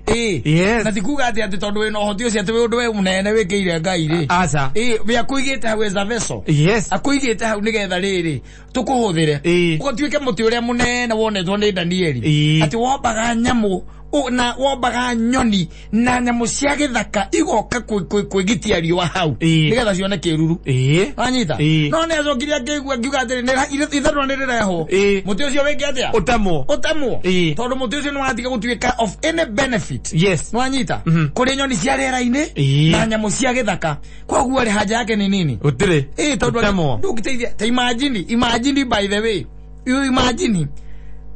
Ĩĩ. Yes. Na ti kuga atĩ tondũ wĩna ũhoti ũcio atĩ wĩ ũndũ we mũnene wĩkĩire Ngai rĩ. Aca. Ĩĩ, we akũigĩte hau as a vessel. Yes. Akũigĩte hau nĩgetha rĩrĩ tũkũhũthĩre. Ĩĩ. Ũgatuĩke mũtĩ ũrĩa mũnene wonetwo nĩ Danieli. Ĩĩ. Atĩ wombaga nyamũ na wombaga nyoni na nyamũ cia gĩthaka igoka kwĩgitia riũa hau Ĩĩ. nĩgetha cione kĩruru. Ĩĩ. Wanyita? Ĩĩ. No nĩ acokire akĩigua akiuga atĩrĩ ithanũra nĩ rĩrehwo. Ĩĩ. Mũtĩ ũcio wĩke atĩa? Ũtemwo. Ũtemwo. Ĩĩ. Tondũ mũtĩ ũcio nĩ watiga gũtuĩka of any benefit. Yes. Nwanyita? Kũrĩ nyoni cia rĩera-inĩ Ĩĩ. na nyamũ cia gĩthaka. Koguo rĩ haja yake ni nini? Gũtirĩ. Ĩĩ tondũ Ũtemwo. ndũngĩteithia. Ta imagine, imagine by the way. You imagine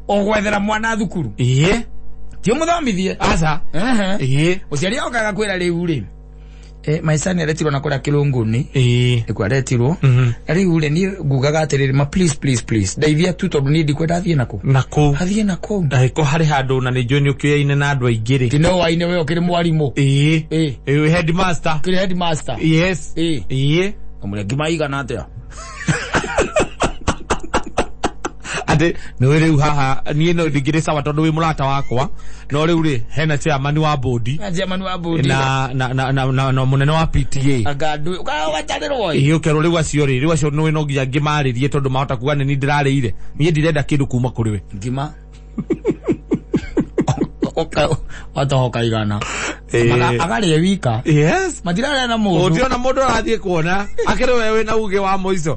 ũgwethera mwana thukuru. Ĩĩ. Ti ũmũthomithie. Aca. Ehe. Ĩĩ. Mũciari okaga kwĩra rĩu rĩ. My son aretirwo na kũrĩa kĩrũngũni. Ĩĩ. Nĩkuo aretirwo. Na rĩu rĩ niĩ ngugaga atĩrĩrĩ ma please please please ndeithia tu tondũ niĩ ndikwenda athiĩ nakũ. Na kũu. Athiĩ nakũu. Angĩkorwo harĩ handũ na nĩ njũĩ nĩ ũkĩoyaine na andũ aingĩ rĩ. Ti no waine we ũkĩrĩ mwarimũ. Ĩĩ. Ĩĩ. Ĩĩ headmaster. Ũkĩrĩ headmaster. Yes. Ĩĩ. Ĩĩ. Kamũrĩa ngima igana atĩa? Atĩ nĩ rĩu haha niĩ no ndingĩrĩ sawa tondũ wĩ mũrata wakwa no rĩu rĩ hena chairman wa bodi Na chairman wa bodi. na mũnene wa PTA. Anga ndũ watarĩrwo ĩ. Ĩĩ ũkerwo rĩu acio rĩ rĩu acio nĩ no nginya ngĩmarĩrie tondũ mahota kuga nĩ niĩ ndĩrarĩire niĩ ndirenda kĩndũ kuma kũrĩ we. Ngima. Watohoka igana. Ĩĩ. Agarĩe wika. Yes. Matirarĩa na mũndũ. Ũtiona mũndũ arathiĩ kuona akĩrĩ we wĩna uge wa mũico.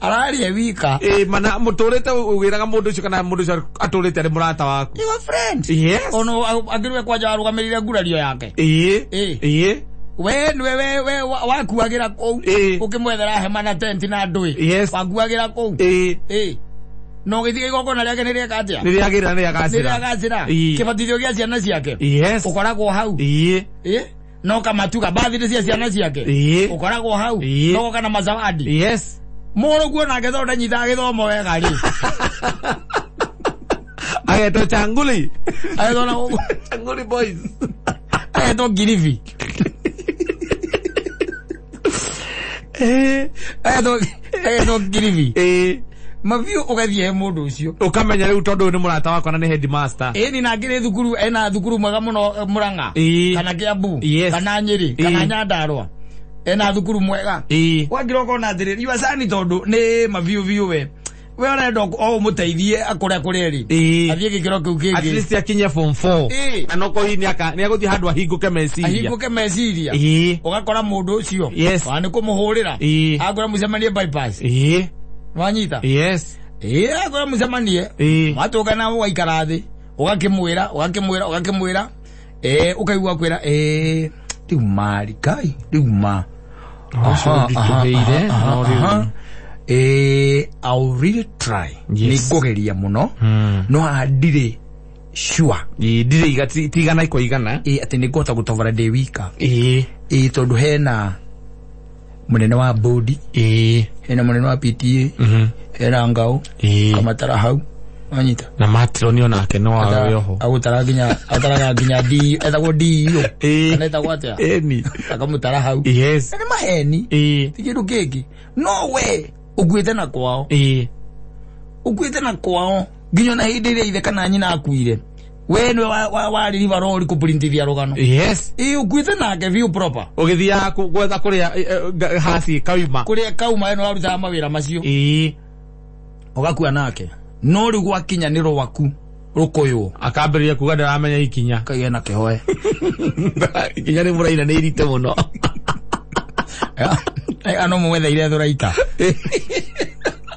Ararĩa wika. Ĩĩ mana mũtũrĩte ũgĩraga mũndũ ũcio kana mũndũ ũcio atũrĩte arĩ mũrata waku. Your friend. Yes. Ono angĩrwe kwanja arũgamĩrĩire ngurario yake. Ĩĩ. Ĩĩ. Ĩĩ. We nĩwe we wakuagĩra kũu. Ĩĩ. Ũkĩmwethera hema na tent na ndũĩ. Yes. Wakuagĩra kũu. Ĩĩ. Ĩĩ. No gĩtige igongona rĩake nĩ rĩeka atĩa? Nĩ rĩagĩra nĩ rĩagacĩra. Nĩ rĩagacĩra. Ĩĩ. Kĩbatithio gĩa ciana ciake. Yes. Ũkoragwo hau. Ĩĩ. Ĩĩ. No kamatuga birthday cia ciana ciake. Ĩĩ. Ũkoragwo hau. Ĩĩ. No kana mazawadi. Yes. Mũrũguo nake tondũ ndanyitaga gĩthomo wega rĩ. Agetwo Changuli. Agetwo na gũkũ. Changuli boys. Agetwo Ngiribi. Agetwo Ngiribi. Ĩĩ. Mabiũ ũgathiĩ he mũndũ ũcio. Ũkamenya rĩu tondũ ũyũ nĩ mũrata wakwa na nĩ headmaster. Ĩni na ngĩrĩ thukuru ena thukuru mwega mũno Murang'a. Ĩĩ. Kana Kiambu. Yes. Kana Nyĩrĩ. Kana Ĩĩ. Nyandarua. Ena thukuru mwega. Ĩĩ. Wagira ũkona atĩrĩrĩ your son tondũ nĩ mabiũ biũ we. We ũrenda o ũmũteithie akũre kũrĩa rĩ. Ĩĩ. Athiĩ gĩkĩro kĩu At kĩngĩ. least akinye form 4. Ĩĩ. Na no hihi nĩ agũthiĩ handũ ahingũke meciria. Ahingũke meciria. Ĩĩ. Ũgakora mũndũ ũcio. Yes. Wa nĩ kũmũhũrĩra. Ĩĩ. Akwĩra mũcemanie bypass. Ĩĩ. Wanyita? Yes. Ĩĩ akwĩra mũcemanie. Ĩĩ. Mwatũngana ũgaikara thĩ. Ũgakĩmwĩra, ũgakĩmwĩra, ũgakĩmwĩra. Ũkaigua kwĩra rĩu mari Ngai rĩu ma. Ũcio ũnditũhĩire, no rĩu. I'll really try. Yes. Nĩ ngũgeria mũno. No haha ndirĩ sure. Ĩĩ ndirĩ iga ti igana kwa igana. Ĩĩ atĩ nĩ ngũhota gũtovora ndĩ wika. Ĩĩ. Ĩĩ tondũ hena mũnene wa bodi. Ĩĩ. Hena mũnene wa PTA. Hena ngao. Ĩĩ. Kamatara hau. Wanyita? Na matroni onake no wawe oho. Agũtara nginya ataraga nginya D etagwo DEO. Ĩĩ. Kana etagwo atĩa? Ĩni. Akamũtara hau. Yes. Nĩ maheni. Ĩĩ. Ti kĩndũ kĩngĩ. No we ũkuĩte na kwao. Ĩĩ. Ũkuĩte na kwao nginya ona hĩndĩ ĩrĩa ithe kana nyina akuire. We nĩwe warĩ ribarori kũprintithia rũgano. Yes. Ĩĩ ũkuĩte nake biũ proper. Ũgĩthiaga gwetha kũrĩa haci kauma. Kũrĩa kauma we nĩwe warutaga mawĩra macio. Ĩĩ. Ũgakua nake. No rĩu gwakinya nĩ rwaku rũkũywo. Akambĩrĩria kuga ndaramenya ikinya. Kagĩa na kĩhoe. Ikinya nĩ mũraina nĩ iritũ mũno. Ano mũmetheire thũraita.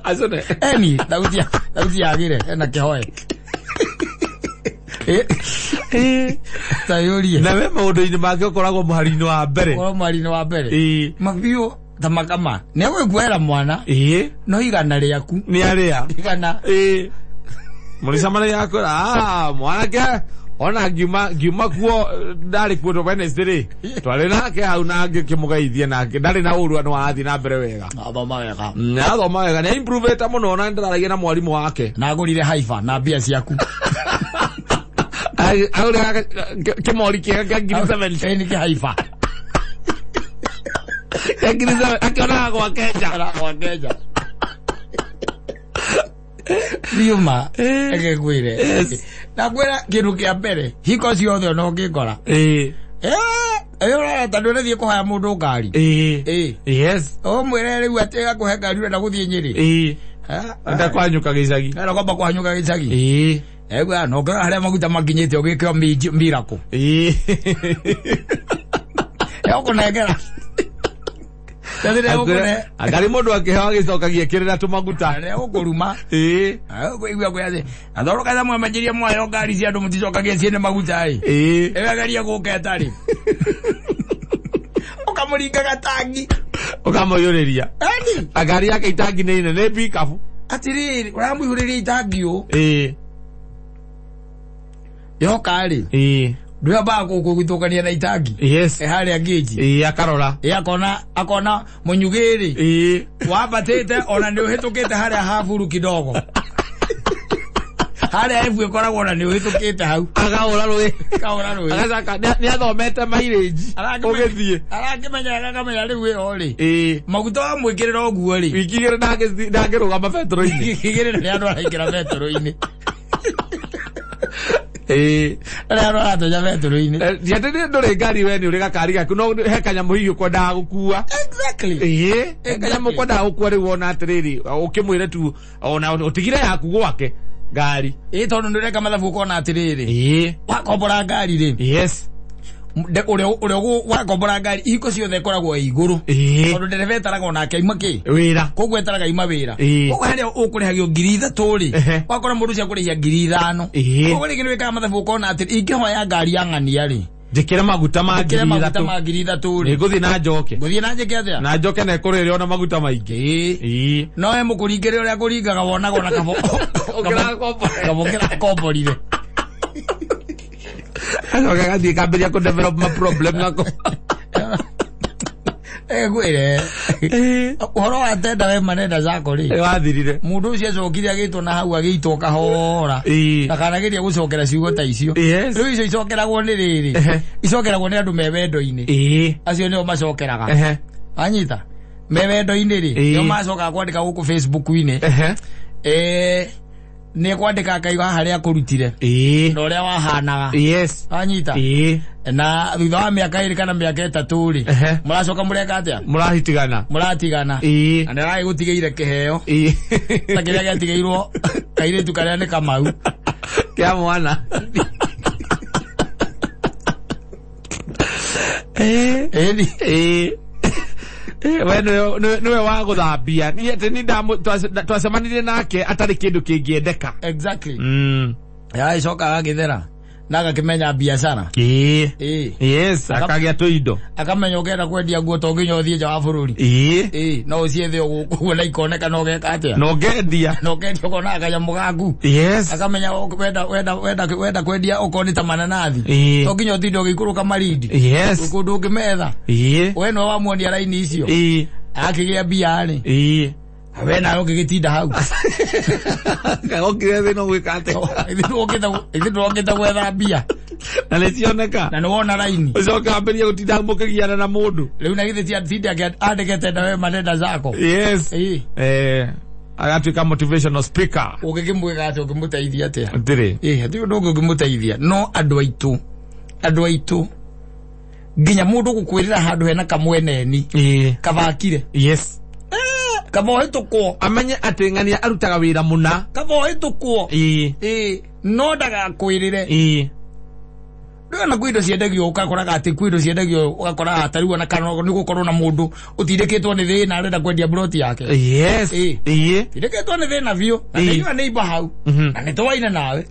Acone. Eni, thauti yagĩre, ena kĩhoe. Tayũrie. Na we maũndũ-inĩ make ũkoragwo mũhari-inĩ wa mbere. Ũkoragwo mũhari-inĩ wa mbere. Ĩĩ. Mabiũ ta makama. Nĩ egũgĩkuoera mwana. Ĩĩ. No igana rĩaku. Nĩ arĩa. Igana. Ĩĩ. Mũrĩcemanagia akwĩra, mwanake ona ngiuma kuo ndarĩ kuo Wednesday rĩ twarĩ nake hau na ngĩkĩmũgeithia nake ndarĩ na ũru no arathiĩ na mbere wega. Athoma wega. Athoma wega nĩ improvete mũno na ndĩraragia na mwarimũ wake. Na agũrire haifa na mbia ciaku. Agũrire kĩmori kĩega kĩa ngiri 70. Ĩĩ nĩ kĩhaifa. Kĩa ngiri 70 akĩonaga gwake nja. Akĩonaga gwake nja. Riuma reke ngwĩre. Na ngwĩra kĩndũ kĩa mbere hiko ciothe ona ũngĩkora ĩyo ũrareta ndũrathiĩ kũhaya mũndũ ngari. Yes. Ũmwĩre rĩu atĩ akũhe ngari ũrenda gũthiĩ Nyĩrĩ. Enda kwanyũka gĩcagi. Enda kwamba kũhanyũka gĩcagi. Egwa no ngora harĩa maguta makinyĩte ũgĩkĩo miracle. Egũkũnengera. Angari mundu akihewa gicokagia kirira tumaguta egũkũruma. Ũkũigua kwĩ atĩ athorũka mwamenyeria mwayo ngari cia andũ mũticokagia ciĩna maguta ĩ. Ĩgageria gũka ĩtarĩ. Ũkamũringaga tangi. Ũkamũiyũrĩria. Ngari yake itangi nĩ nene pikabu. Atirĩrĩ ũramũihũrĩria itangi ũũ. Yoka rĩ. Ndwambaga kũgithũkania na itangi. Yes. Harĩa ngĩnji. Akarora. Akona mũnyugĩrĩ. Wambatĩte ona nĩ ũhĩtũkĩte harĩa haburu kidogo. Harĩa ebu ĩkoragwo na nĩ ũhĩtũkĩte hau. Akahũra rũĩ. Akahũra rũĩ. Agacoka nĩ athomete mileage. Ũgĩthiĩ. Arakĩmenya akamenya rĩu ĩyo rĩ. Maguta wamwĩkĩrĩra ũguo rĩ. Wiki igĩrĩ ndangĩrũgama betũrũ-inĩ. Wiki igĩrĩ nĩ andũ araingĩra betũrũ-inĩ. Arĩa aratonya betũrũ-inĩ. Ti atĩ ndũrĩ ngari we nĩ ũrĩ gakari gaku no he kanyamũ hihi ũkwendaga gũkua. Exactly. He kanyamũ ũkwendaga gũkua rĩu wona atĩrĩrĩ ũkĩmwĩre tu ona ũtigire yaku gwake ngari. Tondũ nĩ ũreka mathabu ũkona atĩrĩrĩ. Wakombora ngari rĩ. Yes. Ũrĩa wakombora ngari ihiko ciothe ĩkoragwo ĩ igũrũ. Tondũ ndereba etaraga onake aima kĩ? Wĩra. Koguo etaraga aima wĩra. Koguo harĩa ũkũrĩhagio 3,000 rĩ, wakora mũndũ ũcio akũrĩhia 5,000. Koguo rĩngĩ nĩ wĩkaga mathabu ũkona atĩ ingĩhoya ngari ya ng'ania rĩ, njĩkĩre maguta ma 3,000 rĩ, ngũthiĩ na njoke. Ngũthiĩ na njĩke atĩa? Na njoke na ĩkũrĩre ona maguta maingĩ. No we mũkũringĩre ũrĩa kũringaga wonaga ona kabo kĩrakomborire. Acoka gathiĩ kambĩrĩria kũ develop ma problem nako. Ngwĩre ũhoro wa tenda we manenda zako rĩ wathirire. Mũndũ ũcio acokire agĩtwo na hau agĩitwo kahora. Ndakanageria gũcokera ciugo ta icio. Rĩu icio icokeragwo nĩ rĩrĩ. Icokeragwo nĩ andũ me wendo-inĩ. Acio nĩo macokeraga. Wanyita? Me wendo-inĩ rĩ, nĩo macokaga kwandĩka gũkũ Facebook-inĩ. Nĩ kwandĩka akaiga harĩa akũrutire. Na ũrĩa wahanaga. Yes. Wanyita? Na thutha wa mĩaka 2 kana mĩaka 3 rĩ, mũracoka mũreka atĩa? Mũrahitigana. Mũratigana. Na nĩ aragĩgũtigĩire kĩheo. Ta kĩrĩa gĩatigĩirwo kairĩtu karĩa nĩ Kamau. Kĩa mwana. We nĩwe wa gũthambia. Niĩ atĩ nĩ twacemanirie nake atarĩ kĩndũ kĩngĩendeka. Exactly. Yagĩcoka agagĩthera na agakĩmenya biacara. Yes, akagĩa tũindo. Akamenya ũkĩenda kwendia nguo to nginya ũthiĩ nja wa bũrũri. No ũciethe ũguo na ikoneka na ũgeka atĩa? Na ũkendia. Na ũkendia ũkona kanyamũ gaku. Yes. Akamenya wenda kwendia okorwo nĩ ta mananathi. To nginya ũtinde ũgĩikũrũka Malindi. Yes. Kũndũ ũngĩmetha. We nĩwe wamuonia raini icio. Akĩgĩa mbia rĩ. We nawe ũngĩgĩtinda hau. Okire thĩna ũgwĩka atĩa? Ithuĩ ndũrokĩte gwetha mbia. Na nĩ cioneka. Na nĩ wona raini. Ũcoke wambĩrĩrie gũtinda mũkĩgiana na mũndũ. Rĩu na githĩ ti atinde andĩkĩte na we manenda zako. Yes. Agatuĩka motivational speaker. Ũngĩkĩmwĩka atĩa ũngĩmũteithia atĩa? Ndirĩ. Hatirĩ ũndũ ũngĩ ũngĩmũteithia. No andũ aitũ nginya mũndũ gũkwĩrĩra handũ hena kamweneni. Kabakire. Yes. Kaba ũhĩtũkwo. Amenye atĩ ng'ania arutaga wĩra mũna. Kaba ũhĩtũkwo. No ndagakwĩrĩre. Ndũrona kwĩ indo ciendagio ũgakoraga atĩ kwĩ indo ciendagio ũgakoraga ta rĩu ona kana nĩ gũkorwo na mũndũ ũtindĩkĩtwo nĩ thĩna arenda kwendia ploti yake. Yes. Tindĩkĩtwo nĩ thĩna biũ. Na nĩnyua nĩ imba hau. Na nĩ twaine nawe.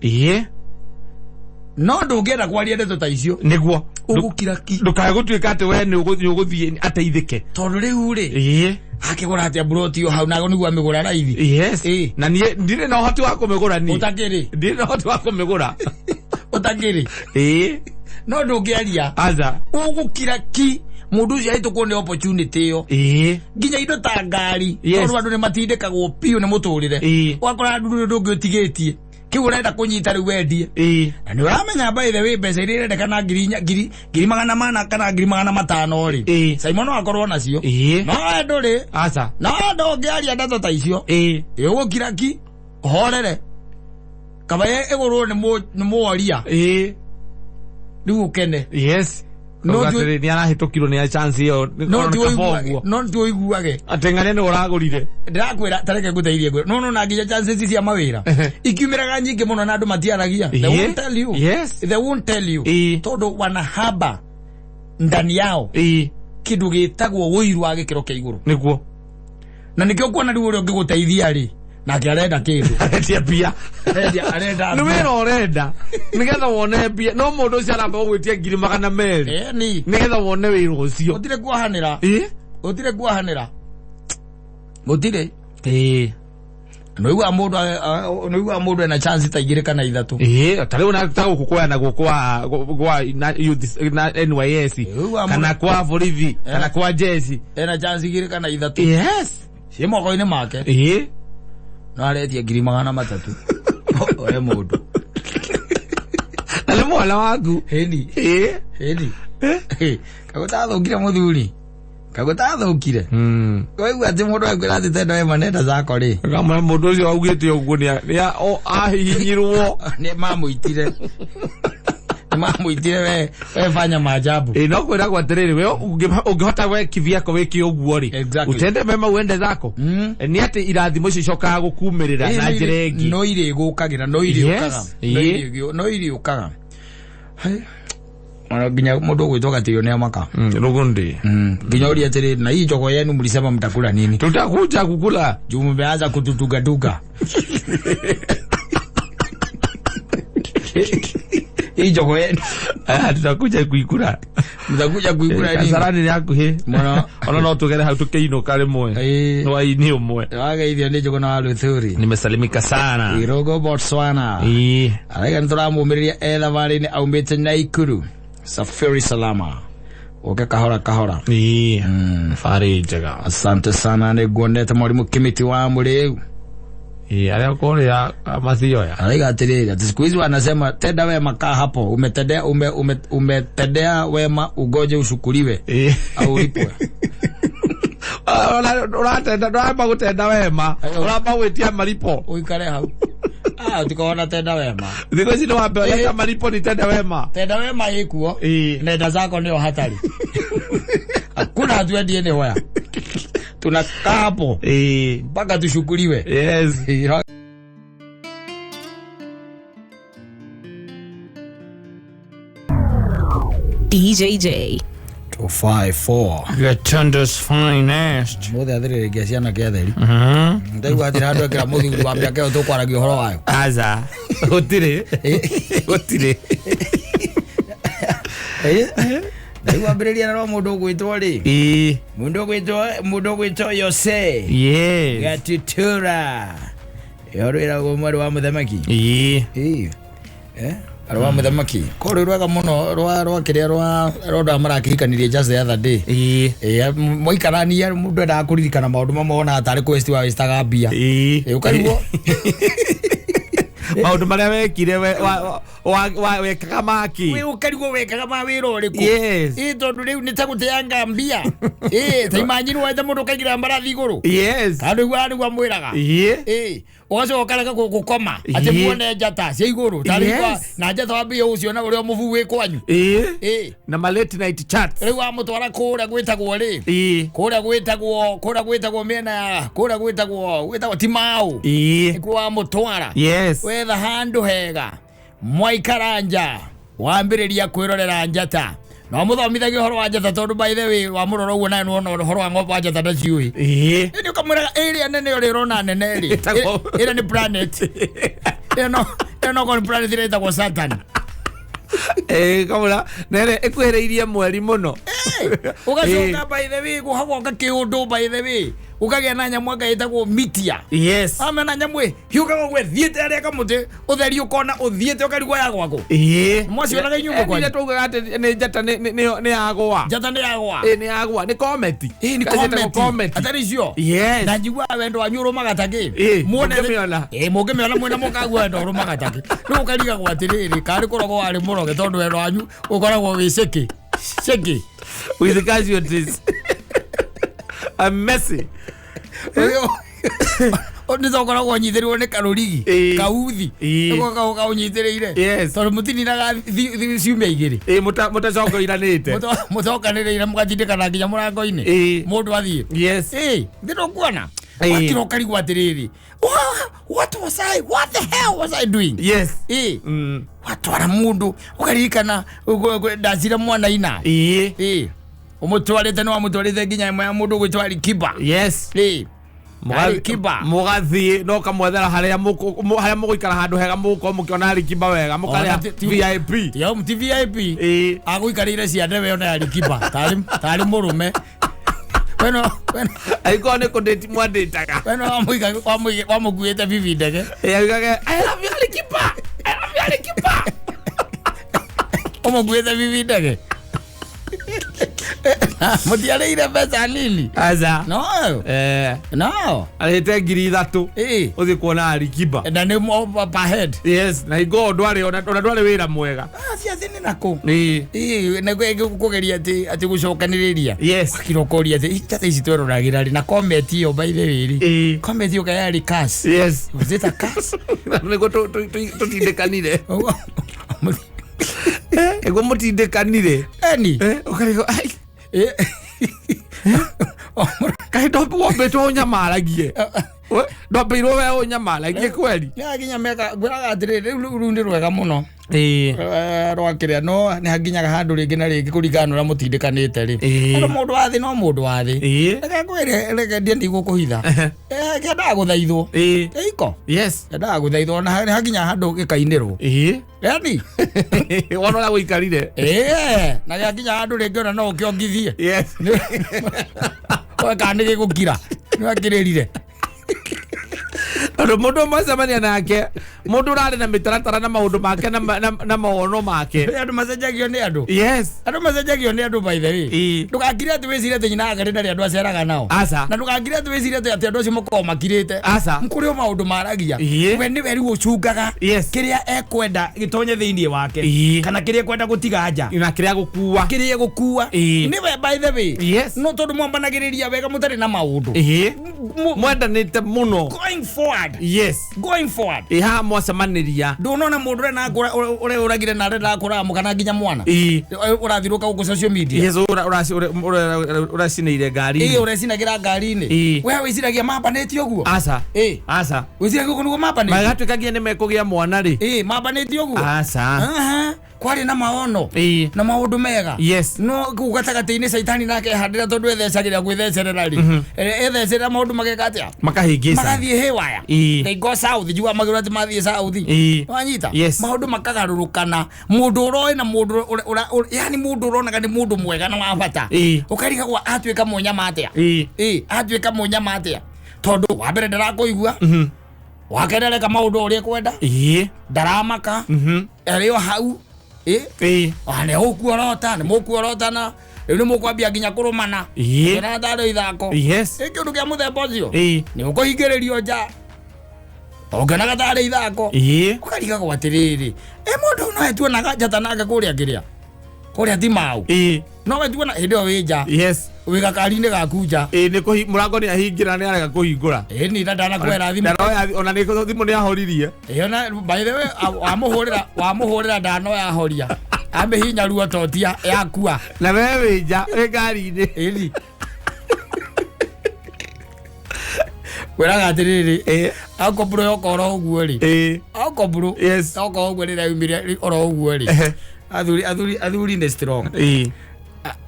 No ndũngĩenda kwaria ndeto ta icio. Nĩguo. Ũgũkira ki. Ndũkae gũtuĩka atĩ we nĩ ũgũthiĩ ateithĩke. Tondũ rĩu rĩ. Akĩgũra atĩa ploti ĩyo hau nago nĩguo amĩgũra raithi. Yes. Na niĩ ndirĩ na ũhoti wa kũmĩgũra niĩ. Ũtakĩrĩ. Ndirĩ na ũhoti wa kũmĩgũra. Ũtakĩrĩ. No ndũngĩaria. Aca. Ũgũkira ki. Mũndũ ũcio ahĩtũkwo nĩ opportunity ĩyo. Nginya indo ta ngari. Tondũ andũ nĩ matindĩkagwo biũ nĩ mũtũrĩre. Ũgakora andũ ũndũ ũngĩ ũtigĩtie. Kĩu ũrenda kũnyita rĩu wendie. Na nĩ ũramenya by the way mbeca iria irendekana 400,000 kana 500,000 rĩ. Simon no akorwo nacio. No we ndũrĩ. Aca. No ndũngĩaria ndeto ta icio. Ũgũkira ki. Horere kaba ĩgũrwo nĩ mworia. Ĩĩ. Rĩu ũkene. Yes. No No nĩ arahĩtũkirwo nĩ chance ĩyo. No nĩ ti kaba ũguo. ũiguage, no ti ũiguage. Atĩ ng'ania nĩ ũragũrire. Ndĩrakwĩra tareke ngũteithie ngwĩre. No no na nginya chances cia mawĩra ikiumĩraga nyingĩ mũno na andũ matiaragia. They won't tell you. Yes. They won't tell you. Ĩĩ. Tondũ wanahaba ndani yao Ĩĩ. kĩndũ gĩtagwo ũiru wa gĩkĩro kĩa igũrũ. Nĩguo. Na nĩkĩo kuona rĩu ũrĩa ũngĩgũteithia rĩ, nake arenda kĩndũ. Aretia mbia. Arenda Nĩ wĩra ũrenda nĩgetha wone mbia, no mũndũ ũcio aramba gũgwĩtia 200,000 Ĩni. nĩgetha wone wĩra ũcio. Gũtirĩ kuohanĩra. Ĩĩ. Gũtirĩ kuohanĩra. Gũtirĩ. Ĩĩ. Nĩũiguaga mũndũ nĩũiguaga mũndũ ena chance ta igĩrĩ kana ithatũ. Ĩĩ, ta rĩu na ta gũkũ kwoyana gũkũ kwa na youth na NYS Ĩĩ, kana kwa borithi kana kwa jeshi. Ena chance igĩrĩ kana ithatũ. Yes. Ciĩ moko-inĩ make. Ĩĩ. No aretia 300,000. Oe mũndũ. Na nĩ mwana waku. Ĩni. Ĩĩ. Ĩni. Kagũtathũkire mũthuri. Kagũtathũkire. Waigua atĩ mũndũ akwĩra atĩ tenda wema nenda zako rĩ. Kamwe mũndũ ũcio augĩte ũguo nĩ ahihinyirwo. Nĩ mamũitire. Nĩ mamũitire we fanya maajabu. Ĩĩ, no kwĩragwo atĩrĩrĩ, we ũngĩhota we kivyako wĩke ũguo rĩ, Exactly. utende mema uende zako. Nĩ atĩ irathimo icio icokaga gũkumĩrĩra na njĩra ĩngĩ. No irĩgũkagĩra, no irĩũkaga. Yes. No irĩũkaga. Ona nginya mũndũ ũgwĩtwo Gatĩo nĩ amaka. Rũgũndĩ. Nginya ũria atĩrĩ, na hii jogoo yenu mlisema mtakula nini? Tutakuja kukula. Juu mmeanza kututugaduga. Hii jogoo yenu. Tutakuja kuikula. Mtakuja kuikula nini? Kasarani nĩ hakuhĩ. Mũno. Ona no tũgere hau tũkĩinũka rĩmwe. Ĩĩ. Hwaĩ-inĩ ũmwe. Wageithio nĩ Njũgũna wa Luthuri. Nimesalimika sana. Irogo Botswana. Ĩĩ. Araiga nĩ tũramũmĩrĩria e thabarĩ-inĩ aumĩte Naikuru. Safiri salama. Ũke kahora kahora. Ĩĩ. Thabarĩ njega. Asante sana nĩ nguonete mwarimũ Kimiti wa Mũrĩu. Ĩĩ, arĩa kũrĩa Mathioya. Araiga atĩrĩrĩ, ati siku hizi wanasema tenda wema kaa hapo, umetendea umetendea wema ugoje ushukuriwe Ĩĩ. au ulipwe. Ũratenda ndũramba gũtenda wema, ũramba gwĩtia maripo. Ũikare hau. Ah, utikona tenda wema. Thikũ ici nĩ wambe ũreta maripo ni tenda wema. Tenda wema ĩkuo. Ĩĩ. Nenda zako ndio hatari. Hakuna hatuendi anywhere. Tunakaa hapo Ĩĩ. mpaka tushukuriwe. Yes. DJJ. 254. Gatunda's finest. Mothe athĩrĩrĩkia ciana kĩa theri. Ndaigua atĩ handũ ekĩra mũthuri wa mĩaka ĩyo tũkwaragia ũhoro wayo. Aza. Gũtirĩ. Gũtirĩ. Ndaigua ambĩrĩria na rwa mũndũ ũgwĩtwo rĩ. Ĩĩ. Mũndũ ũgwĩtwo Yose. Yes. Gatutura. Ĩyo rwĩragwo mwarĩ wa mũthamaki. Ĩĩ. Ĩĩ. Arĩ wa mũthamaki. Ko rwĩ rwega mũno rwa kĩrĩa rwa rwa marakĩhikanirie just the other day. Ĩĩ. Ĩĩ, mwaikarania mũndũ endaga kũririkana maũndũ mamwe wonaga tarĩ kũ waste wastaga mbia. Ĩĩ. Ĩĩ, ũkarigwo. Maũndũ marĩa wekire wekaga maki. Wĩ ũkarigwo wekaga ma wĩra ũrĩkũ. Yes. Ĩĩ, tondũ rĩu nĩ ta gũteanga mbia. Ĩĩ, ta imagine waete mũndũ ũkaigĩra mbarathi igũrũ. Yes. Kana ndũiguaga nĩguo amwĩraga. Ĩĩ. Ĩĩ, ũgacoka ũkarega gũkoma atĩ Ĩĩ. muone njata cia igũrũ. Tarĩ Yes. na njata wambie gũciona ũrĩa mũbu wĩ kwanyu. Ĩĩ. Ĩĩ. Na ma late night chats. Rĩu wamũtwara kũrĩa gwĩtagwo rĩ. Ĩĩ. Kũrĩa gwĩtagwo, kũrĩa gwĩtagwo mĩena ya, kũrĩa gwĩtagwo Timau. Ĩĩ. Nĩkuo wamũtwara. Yes. Wetha handũ hega. Mwaikara nja. Wambĩrĩria kwĩrorera njata. Na wamũthomithagia ũhoro wa njata tondũ by the way wamũrora ũguo nawe nĩwona ũhoro wa ng'ombe wa njata ndaciũĩ. Ĩĩ. Ĩni ũkamwĩraga ĩrĩa nene ũrĩa ũrona nene rĩ. Ĩtagwo- Ĩrĩa nĩ planet. Ĩyo no ĩyo no planet ĩrĩa ĩtagwo Saturn. Ĩĩ, kamũra nene ĩkuhĩrĩirie mweri mũno. Ũgacoka by the way gũhagoka kĩũndũ by the way. Ũkagĩa na nyamũ anga ĩtagwo meteor. Yes. Amena nyamũ ĩ hiũkaga ũguo ĩthiĩte harĩa kamũtĩ ũtheri ũkona ũthiĩte ũkarigwo ya gwaku. Ĩĩ. Mwacionaga inyuĩ kwanyu? Ĩĩ, twaugaga atĩ nĩ njata nĩ yagũa. Njata nĩ yagũa. Ĩĩ, nĩ yagũa. Nĩ comet. Ĩĩ, nĩ Kaciĩtagwo comet. comet. Atarĩ icio. Yes. Na njiguaga wendo wanyu ũrũmaga ta kĩ. Ĩĩ, Muone mũngĩmĩona. Ĩĩ, mũngĩmĩona mwĩna mũkagua wendo ũrũmaga ta kĩ. Rĩu ũkarigagwo atĩrĩrĩ, karĩ kũrogwo warĩ mũroge tondũ wendo wanyu ũkoragwo wĩ cĩkĩ. Cĩkĩ. With casualties. I'm messy. Nĩ tokoragwo ũnyitĩrĩirwo nĩ karũrigi Ĩĩ. kauthi Ĩĩ. nĩko kaũnyitĩrĩire Yes. tondũ mũtininaga ciumia igĩrĩ. Ĩĩ, mũtacokoiranĩte. Mũcokanĩrĩire mũgatindĩkana nginya mũrango-inĩ. Ĩĩ. Mũndũ athiĩ. Yes. Ĩĩ, thĩ ndũkuona. Ĩĩ. Wakira ũkarigwo atĩrĩrĩ, what was I, what the hell was I doing? Yes. Ĩĩ. Watwara mũndũ ũkaririkana ndacire mwana ina. Ĩĩ. Ĩĩ. Ũmũtwarĩte nĩ wamũtwarĩte nginya ĩmwe ya mũndũ ũgwĩtwo Alikiba. Yes. Ĩĩ. Alikiba. Mũgathiĩ no kamwethera harĩa harĩa mũgũikara handũ hega, mũgũkorwo mũkĩona Alikiba wega, mũkarĩa Ona VIP. Tiga ti VIP. Ĩĩ. Agũikarĩire ciande we ona Alikiba tarĩ mũrũme. Weno weno Angĩkorwo nĩ kũndĩti mwandĩtaga. Weno wamũkuĩte bibi ndege. Ĩĩ, augage, "I love you, Alikiba. I love you, Alikiba." Ũmũkuĩte bibi ndege. Mũtiarĩire mbeca nini. Aca. No. Eh, No. arĩhĩte 3,000 Ĩĩ. ũthiĩ kuona Alikiba. Na nĩ per head. Yes, na hingo ndwarĩ ona ndwarĩ wĩra mwega. Ah, ciathĩ nĩ nakũ. Ĩĩ. Ĩĩ, na kũgeria atĩ gũcokanĩrĩria. Yes. Wakira ũkoria atĩ njata ici tweroragĩra rĩ na comment ĩyo by the way rĩ. Ĩĩ. Comment ĩyo kaĩ yarĩ curse. Yes. Was it a curse? Nĩguo tũtindĩkanire. Nĩguo mũtindĩkanire. Eni. Eh, ũkarigwo, ai, Eh. kaĩ wombĩtwo ũnyamaragie? We, ndombĩirwo we ũnyamaragie kweri? Nĩ meka ngwĩraga atĩrĩrĩ, rĩu nĩ rwega mũno. Ĩĩ. Eh, rwakĩrĩa no nĩ hakinyaga handũ rĩngĩ na rĩngĩ kũringana na ũrĩa mũtindĩkanĩte rĩ. Ĩĩ. Tondũ mũndũ wa thĩ no mũndũ wa thĩ. Ĩĩ. Reke ngwĩre, reke ndie ndigũkũhitha. Eh, kĩendaga gũthaithwo. Ĩĩ. Ĩiko. Yes. Kĩendaga gũthaithwo ona nĩ hakinya handũ gĩkainĩrwo. Ĩĩ. Yani. Wona ũrĩa gũikarire. Ĩĩ, na gĩakinya handũ rĩngĩ ona no ũkĩongithie. Yes. Oe kana nĩ gĩgũkira. Nĩ wakĩrĩrire. Tondũ mũndũ ũmwe acemania nake, mũndũ ũrarĩ na mĩtaratara na maũndũ make na mawono make. Andũ macenjagio nĩ andũ. Yes. Andũ macenjagio nĩ andũ by the way. Ĩĩ. Ndũgakire atĩ wĩcirie atĩ nyina agarĩ ndarĩ andũ aceraga nao. Aca. Na ndũgakire atĩ wĩcirie atĩ andũ acio makoragwo makirĩte. Aca. Kũrĩ o maũndũ maragia. Ĩĩ. We nĩwe rĩu ũcungaga. Yes. Kĩrĩa ekwenda gĩtonye thĩinĩ wake. Ĩĩ. Kana kĩrĩa ekwenda gũtiga nja. Na kĩrĩa gũkua. Kĩrĩa egũkua. Ĩĩ. Nĩwe by the way. Yes. No tondũ mwambanagĩrĩria wega mũtarĩ na maũndũ. Ĩĩ. Mwendanĩte mũno. Going forward. Yes. Going forward. Ĩ haha mwacemanĩria. Ndũnona mũndũ ũrĩa nakũra ũrĩa ũragire na arenda kũramũka na nginya mwana. Ĩĩ. Ũrathirũka gũkũ social media. Yes, ũracinĩire ngari. Ĩĩ, ũrecinagĩra ngari-inĩ. Ĩĩ. We wĩciragia mambanĩtie ũguo. Aca. Ĩĩ. Aca. Wĩciragia ũguo nĩguo mambanĩtie. Magatuĩka nginya nĩ mekũgĩa mwana rĩ. Ĩĩ, mambanĩtie ũguo. Aca. Aha. Kwarĩ na maono. Ĩĩ. Na maũndũ mega. Yes. No kũu gatagatĩ-inĩ caitani nake ehandĩra tondũ ethecagĩra gwĩthecerera rĩ. Ethecerera maũndũ mageka atĩa? Makahĩngĩca. Magathiĩ haywire. Ĩĩ. They go south, njugaga magĩrwo atĩ mathiĩ south. Ĩĩ. Wanyita? Yes. Maũndũ makagarũrũkana. Mũndũ ũroĩ na mũndũ yani mũndũ ũronaga nĩ mũndũ mwega na wa bata. Ĩĩ. Ũkarigagwo atuĩka mũnyama atĩa? Ĩĩ. Ĩĩ, atuĩka mũnyama atĩa? Tondũ wa mbere ndarakũigua. Wa kerĩ areka maũndũ ũrĩa ekwenda. Ĩĩ. Ndaramaka. Arĩ o hau. Ĩĩ. Ĩĩ. Ah, nĩ ũkuorota, nĩ mũkuorotana. Rĩu nĩ mũkwambia nginya kũrũmana. Ĩĩ. Ũkĩona tarĩ ithako. Yes. Ĩ kĩũndũ kĩa mũthemba ũcio. Ĩĩ. Nĩ ũkũhingĩrĩrio nja. Ũngĩonaga tarĩ ithako. Ĩĩ. Ũkarigagwo atĩrĩrĩ, ĩ mũndũ ũyũ nowe tuonaga njata nake kũrĩa kĩrĩa. Kũrĩa ti mau. Ĩĩ. Nowe tuona hĩndĩ ĩyo wĩ nja. Yes. Wĩ gakari-inĩ gaku nja. Ĩĩ, nĩ mũrango nĩ ahingĩra, nĩ arega kũhingũra. Ĩ ni ndanakwera thimũ. Ndanoya ona nĩ thimũ nĩ ahoririe. Ĩ ona by the way wamũhũrĩra ndanoya ahoria. Amĩhinya ruo totia yakua. Na we wĩ nja wĩ ngari-inĩ. Ĩni. Kwĩraga atĩrĩrĩ, Ĩĩ. akombũrũ yoka oro ũguo rĩ. Ĩĩ. Akombũrũ. Yes. Yoka ũguo rĩrĩa yumire oro ũguo rĩ. Ehe. Athuri nĩ strong. Ĩĩ.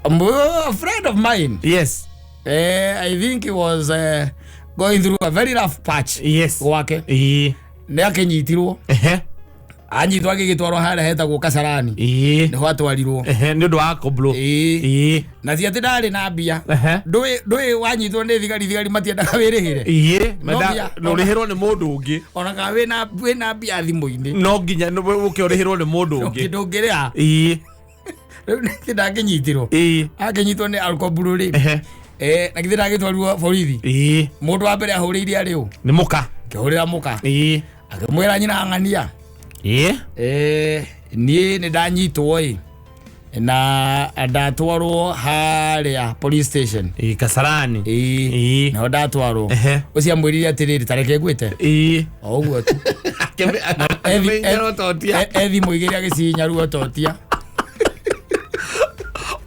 A friend of mine. Yes. I think he was going through a very rough patch. Yes. Gwake. Ĩĩ. Nĩ akĩnyitirwo. Ehe. Anyitwo agĩgĩtwarwo harĩa hetagwo Kasarani. Ĩĩ. Nĩho atwarirwo. Ehe, nĩ ũndũ wa koblo. Ĩĩ. Ĩĩ. Na ti atĩ ndarĩ na mbia. Ehe. Ndũĩ wanyitwo nĩ thigari, thigari matiendaga wĩrĩhĩre. Ĩĩ. No nginya- Ũrĩhĩrwo nĩ mũndũ ũngĩ. Ona kana wĩna mbia thimũ-inĩ. No nginya ũke ũrĩhĩrwo nĩ mũndũ ũngĩ. Ndũngĩrĩha. Ĩĩ. Rĩu nĩ ndakĩnyitirwo. Ĩĩ. Akĩnyitwo nĩ alkoburu rĩ. Ehe. Na githĩ ndagĩtwarirwo borithi. Ĩĩ. Mũndũ wa mbere ahũrĩire arĩ ũ? Nĩ mũka. Akĩhũrĩra mũka. Ĩĩ. Akĩmwĩra nyina ng'ania. Ĩĩ. Niĩ nĩ ndanyitwo ĩ. Na ndatwarwo harĩa police station. Ĩĩ, Kasarani. Ĩĩ. Naho ndatwarwo, ũcio amwĩrire atĩrĩrĩ, tareke ngwĩte o ũguo tu. Akĩmĩinyĩra ũtotia. E thimũ igĩrĩ agĩcihinya ruo totia.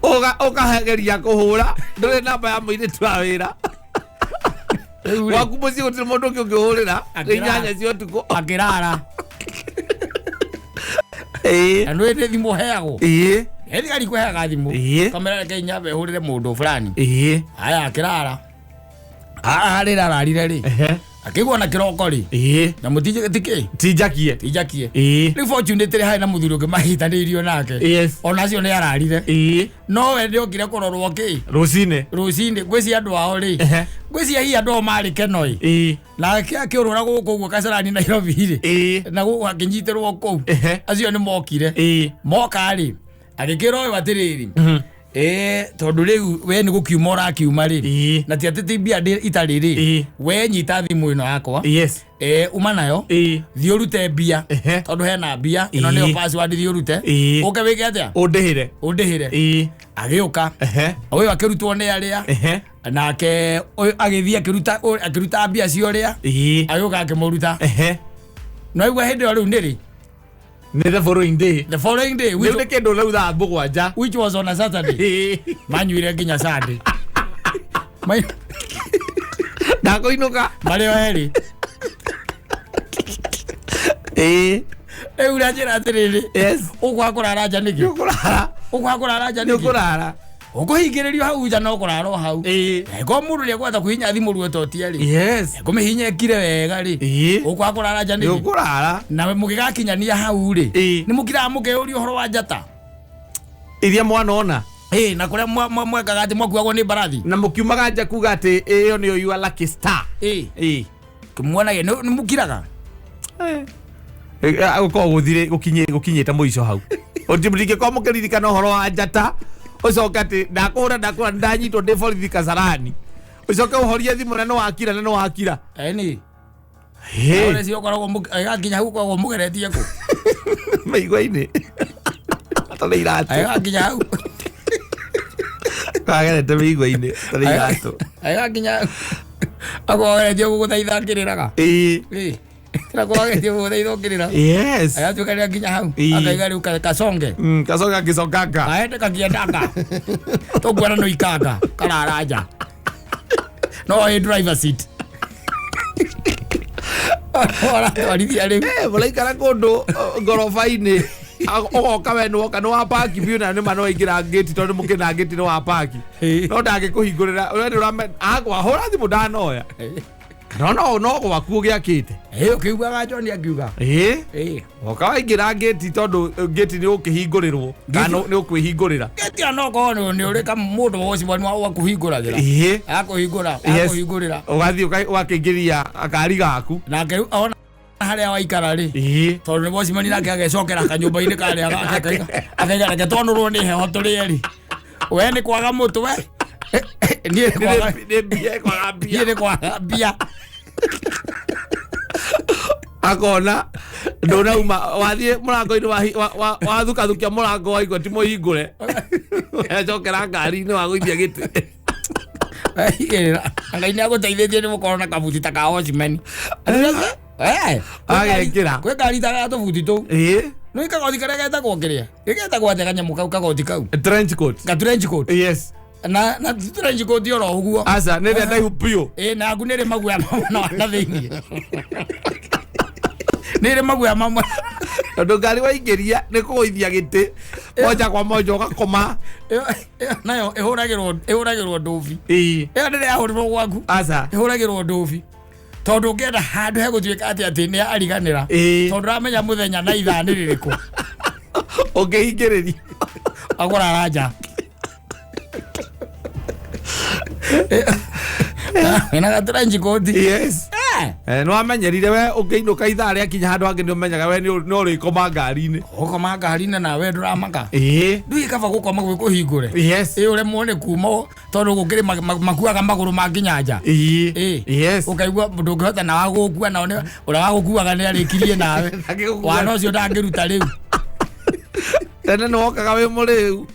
Ũkageria kũhũra, ndũrĩ namba ya mũirĩtu wa wĩra. Rĩu rĩ, Gwaku mũciĩ gũtirĩ mũndũ ũngĩ ũngĩhũrĩra nĩ Akĩrara. 8 cia ũtukũ. Akĩrara. Na nĩ nĩ thimũ heagwo. Thigari kũheaga thimũ. Kamera, reke nyambe hũrĩre mũndũ fulani. Aya, akĩrara harĩra ararire rĩ, akĩigua na kĩroko rĩ, na mũtije tikĩ Tinjakie. Tinjakie. Rĩu fortunately harĩ na mũthuri ũngĩ mahitanĩirio nake. Ona acio nĩ ararire. No we nĩokire kũrorwo kĩ Rũcinĩ. Rũcinĩ ngwĩcia andũ ao rĩ, ngwĩcia hihi andũ ao marĩ keno ĩ. Nake akĩũrũra gũkũ ũguo Kasarani Nairobi rĩ, na gũkũ akĩnyitĩrwo kũu. Acio nĩ mokire. Moka rĩ, agĩkĩra ũyũ atĩrĩrĩ, tondũ rĩu we nĩ gũkiuma ũrakiuma rĩ, na ti atĩ ti mbia itarĩ rĩ, we nyita thimũ ĩno yakwa, uma nayo, thiĩ ũrute mbia, tondũ hena mbia ĩno, nĩyo password, thiĩ ũrute, ũke wĩke atĩa? Ũndĩhĩre. Ũndĩhĩre. Agĩũka ũyũ akĩrutwo nĩ arĩa, nake ũyũ agĩthiĩ akĩruta mbia cia ũrĩa, agĩũka akĩmũruta. No igua hĩndĩ ĩyo rĩu nĩ rĩ? Nĩ the following day. The following day, rĩu which, nĩ kĩndũ rĩu thaa 7. Which was on a Saturday. Manyuire nginya Sunday. Ndakũinũka. Marĩ o erĩ. Rĩu ũranjĩra atĩrĩrĩ, ũkwaga kũrara nja nĩkĩ? Nĩ ũkũrara. Ũkwaga kũrara nja Nĩ nĩkĩ? ũkũrara. Ũkũhingĩrĩrio hau nja no kũrara o hau. Ko mũndũ nĩ ekwenda kũhihinya thimũ ruototia rĩ, kũmĩhihinya ĩkire wega rĩ, ũkwaga kũrara nja Nĩ nĩkĩ? ũkũrara. Na mũgĩgakinyania hau rĩ, nĩ mũkiraga mũkeyũria ũhoro wa njata iria mwanona. Ĩ, na kũrĩa mwekaga atĩ mwakuagwo nĩ mbarathi. Na mũkiumaga nja kuga atĩ ĩyo nĩyo your lucky star. Kĩmuonagia nĩ mũkiraga. Gũkorwo gũthire gũkinyĩte mũico hau, ndingĩkorwo mũkĩririkana ũhoro wa njata, ũcoke atĩ ndakũhũra ndakũhũra ndanyitwo ndĩ borithi Kasarani, ũcoke ũhorie thimũ na nĩwakira na nĩwakira. Ĩni. Ũrĩa cio ũkoragwo ĩgakinya hau ũkoragwo mũgeretie kũ? Mĩigua-inĩ atarĩ iratũ. Ĩgakinya hau. Agerete mĩigua-inĩ atarĩ iratũ. Ĩgakinya hau akoragwo ageretie gũgũthaitha akĩrĩraga. Akoragwo ageretie gũgũthaitha ũkĩrĩra. Agatuĩka nĩ akinya hau, akaiga rĩu kasonge. Kacoka gĩcokanga. Kaende kakiendanga tũkuona no ikanga karara nja no ĩ driver seat ũratwarithia rĩu. Mũraikara kũndũ ngoroba-inĩ, ũgoka we nĩwoka nĩ wa paki biũ na nĩma no waingĩra ngĩti tondũ mũkĩna ngĩti nĩ wa paki, no ndangĩkũhingũrĩra we nĩ ũrame agwahũra thimũ ndanoya kana no gwaku ũgĩakĩte. Ũkĩugaga John akiuga. Woka waingĩra ngĩti tondũ ngĩti nĩ ũkĩhingũrĩrwo kana nĩ ũkwĩhingũrĩra. Gĩti no korwo nĩ ũrĩ ka mũndũ wocimani wa kũhingũragĩra, akũhingũra, akũhingũrĩra. Ũgathiĩ ũgakĩingĩria akari gaku. Nake rĩu ona harĩa waikara rĩ, tondũ nĩ wocimani nake agecokera kanyũmba-inĩ karĩa gake akaiga reke twanũrwo nĩ heho tũrĩ erĩ, we nĩ kwaga mũtwe, niĩ nĩ kwaga Nĩ mbia kwaga mbia. Niĩ nĩ kwaga mbia. Akona ndũnauma wathiĩ mũrango-inĩ wathukathukia mũrango waigua ti mũhingũre, wecokera ngari-inĩ wagũithia gĩtĩ. Igĩrĩra Ngai nĩ agũteithĩtie nĩ gũkorwo na kabuti ta ka watchman. Agekĩra. Kwĩ ngari ta ga tũbuti tũu. Nĩ kagoti karĩa getagwo kĩrĩa gĩgetagwo atĩa kanyamũ kau kagoti kau? Trench coat. Ga trench coat. Na ti trench coat oro ũguo. Aca nĩ ĩrĩa ndaihu biũ. Ĩ, na aku nĩ rĩ maguoya mamwe na thĩiniĩ nĩ rĩ maguoya mamwe. Tondũ ngari waingĩria nĩ kũgũithia gĩtĩ moja kwa moja ũgakoma. Ĩyo nayo ĩhũragĩrwo ndũbi. Ĩyo ndĩrĩa yahũrirwo gwaku. Aca. Ĩhũragĩrwo ndũbi tondũ ũngĩenda handũ hegũtuĩka atĩ nĩ ariganĩra, tondũ ndũramenya mũthenya na ithaa nĩ rĩrĩkũ. Ũngĩhingĩrĩria. Agũrara nja wĩna gatrench coat. Nĩ wamenyerire we ũngĩinũka ithaa rĩakinya handũ hangĩ nĩ ũmenyaga we nĩ ũrĩkoma ngari-inĩ. Ũkoma ngari-inĩ nawe ndũramaka. Ndũĩ kaba gũkoma gwĩ kũhingũre. Ĩ, ũremwo nĩ kuma tondũ gũkĩrĩ makuaga magũrũ makinya nja. Ũkaigua ndũngĩhota na wagũkua nao ũrĩa wagũkuaga nĩ arĩkirie nawe. Ndangĩgũkua. Wana ũcio ndangĩruta rĩu. Tene nĩ wokaga wĩ mũrĩu.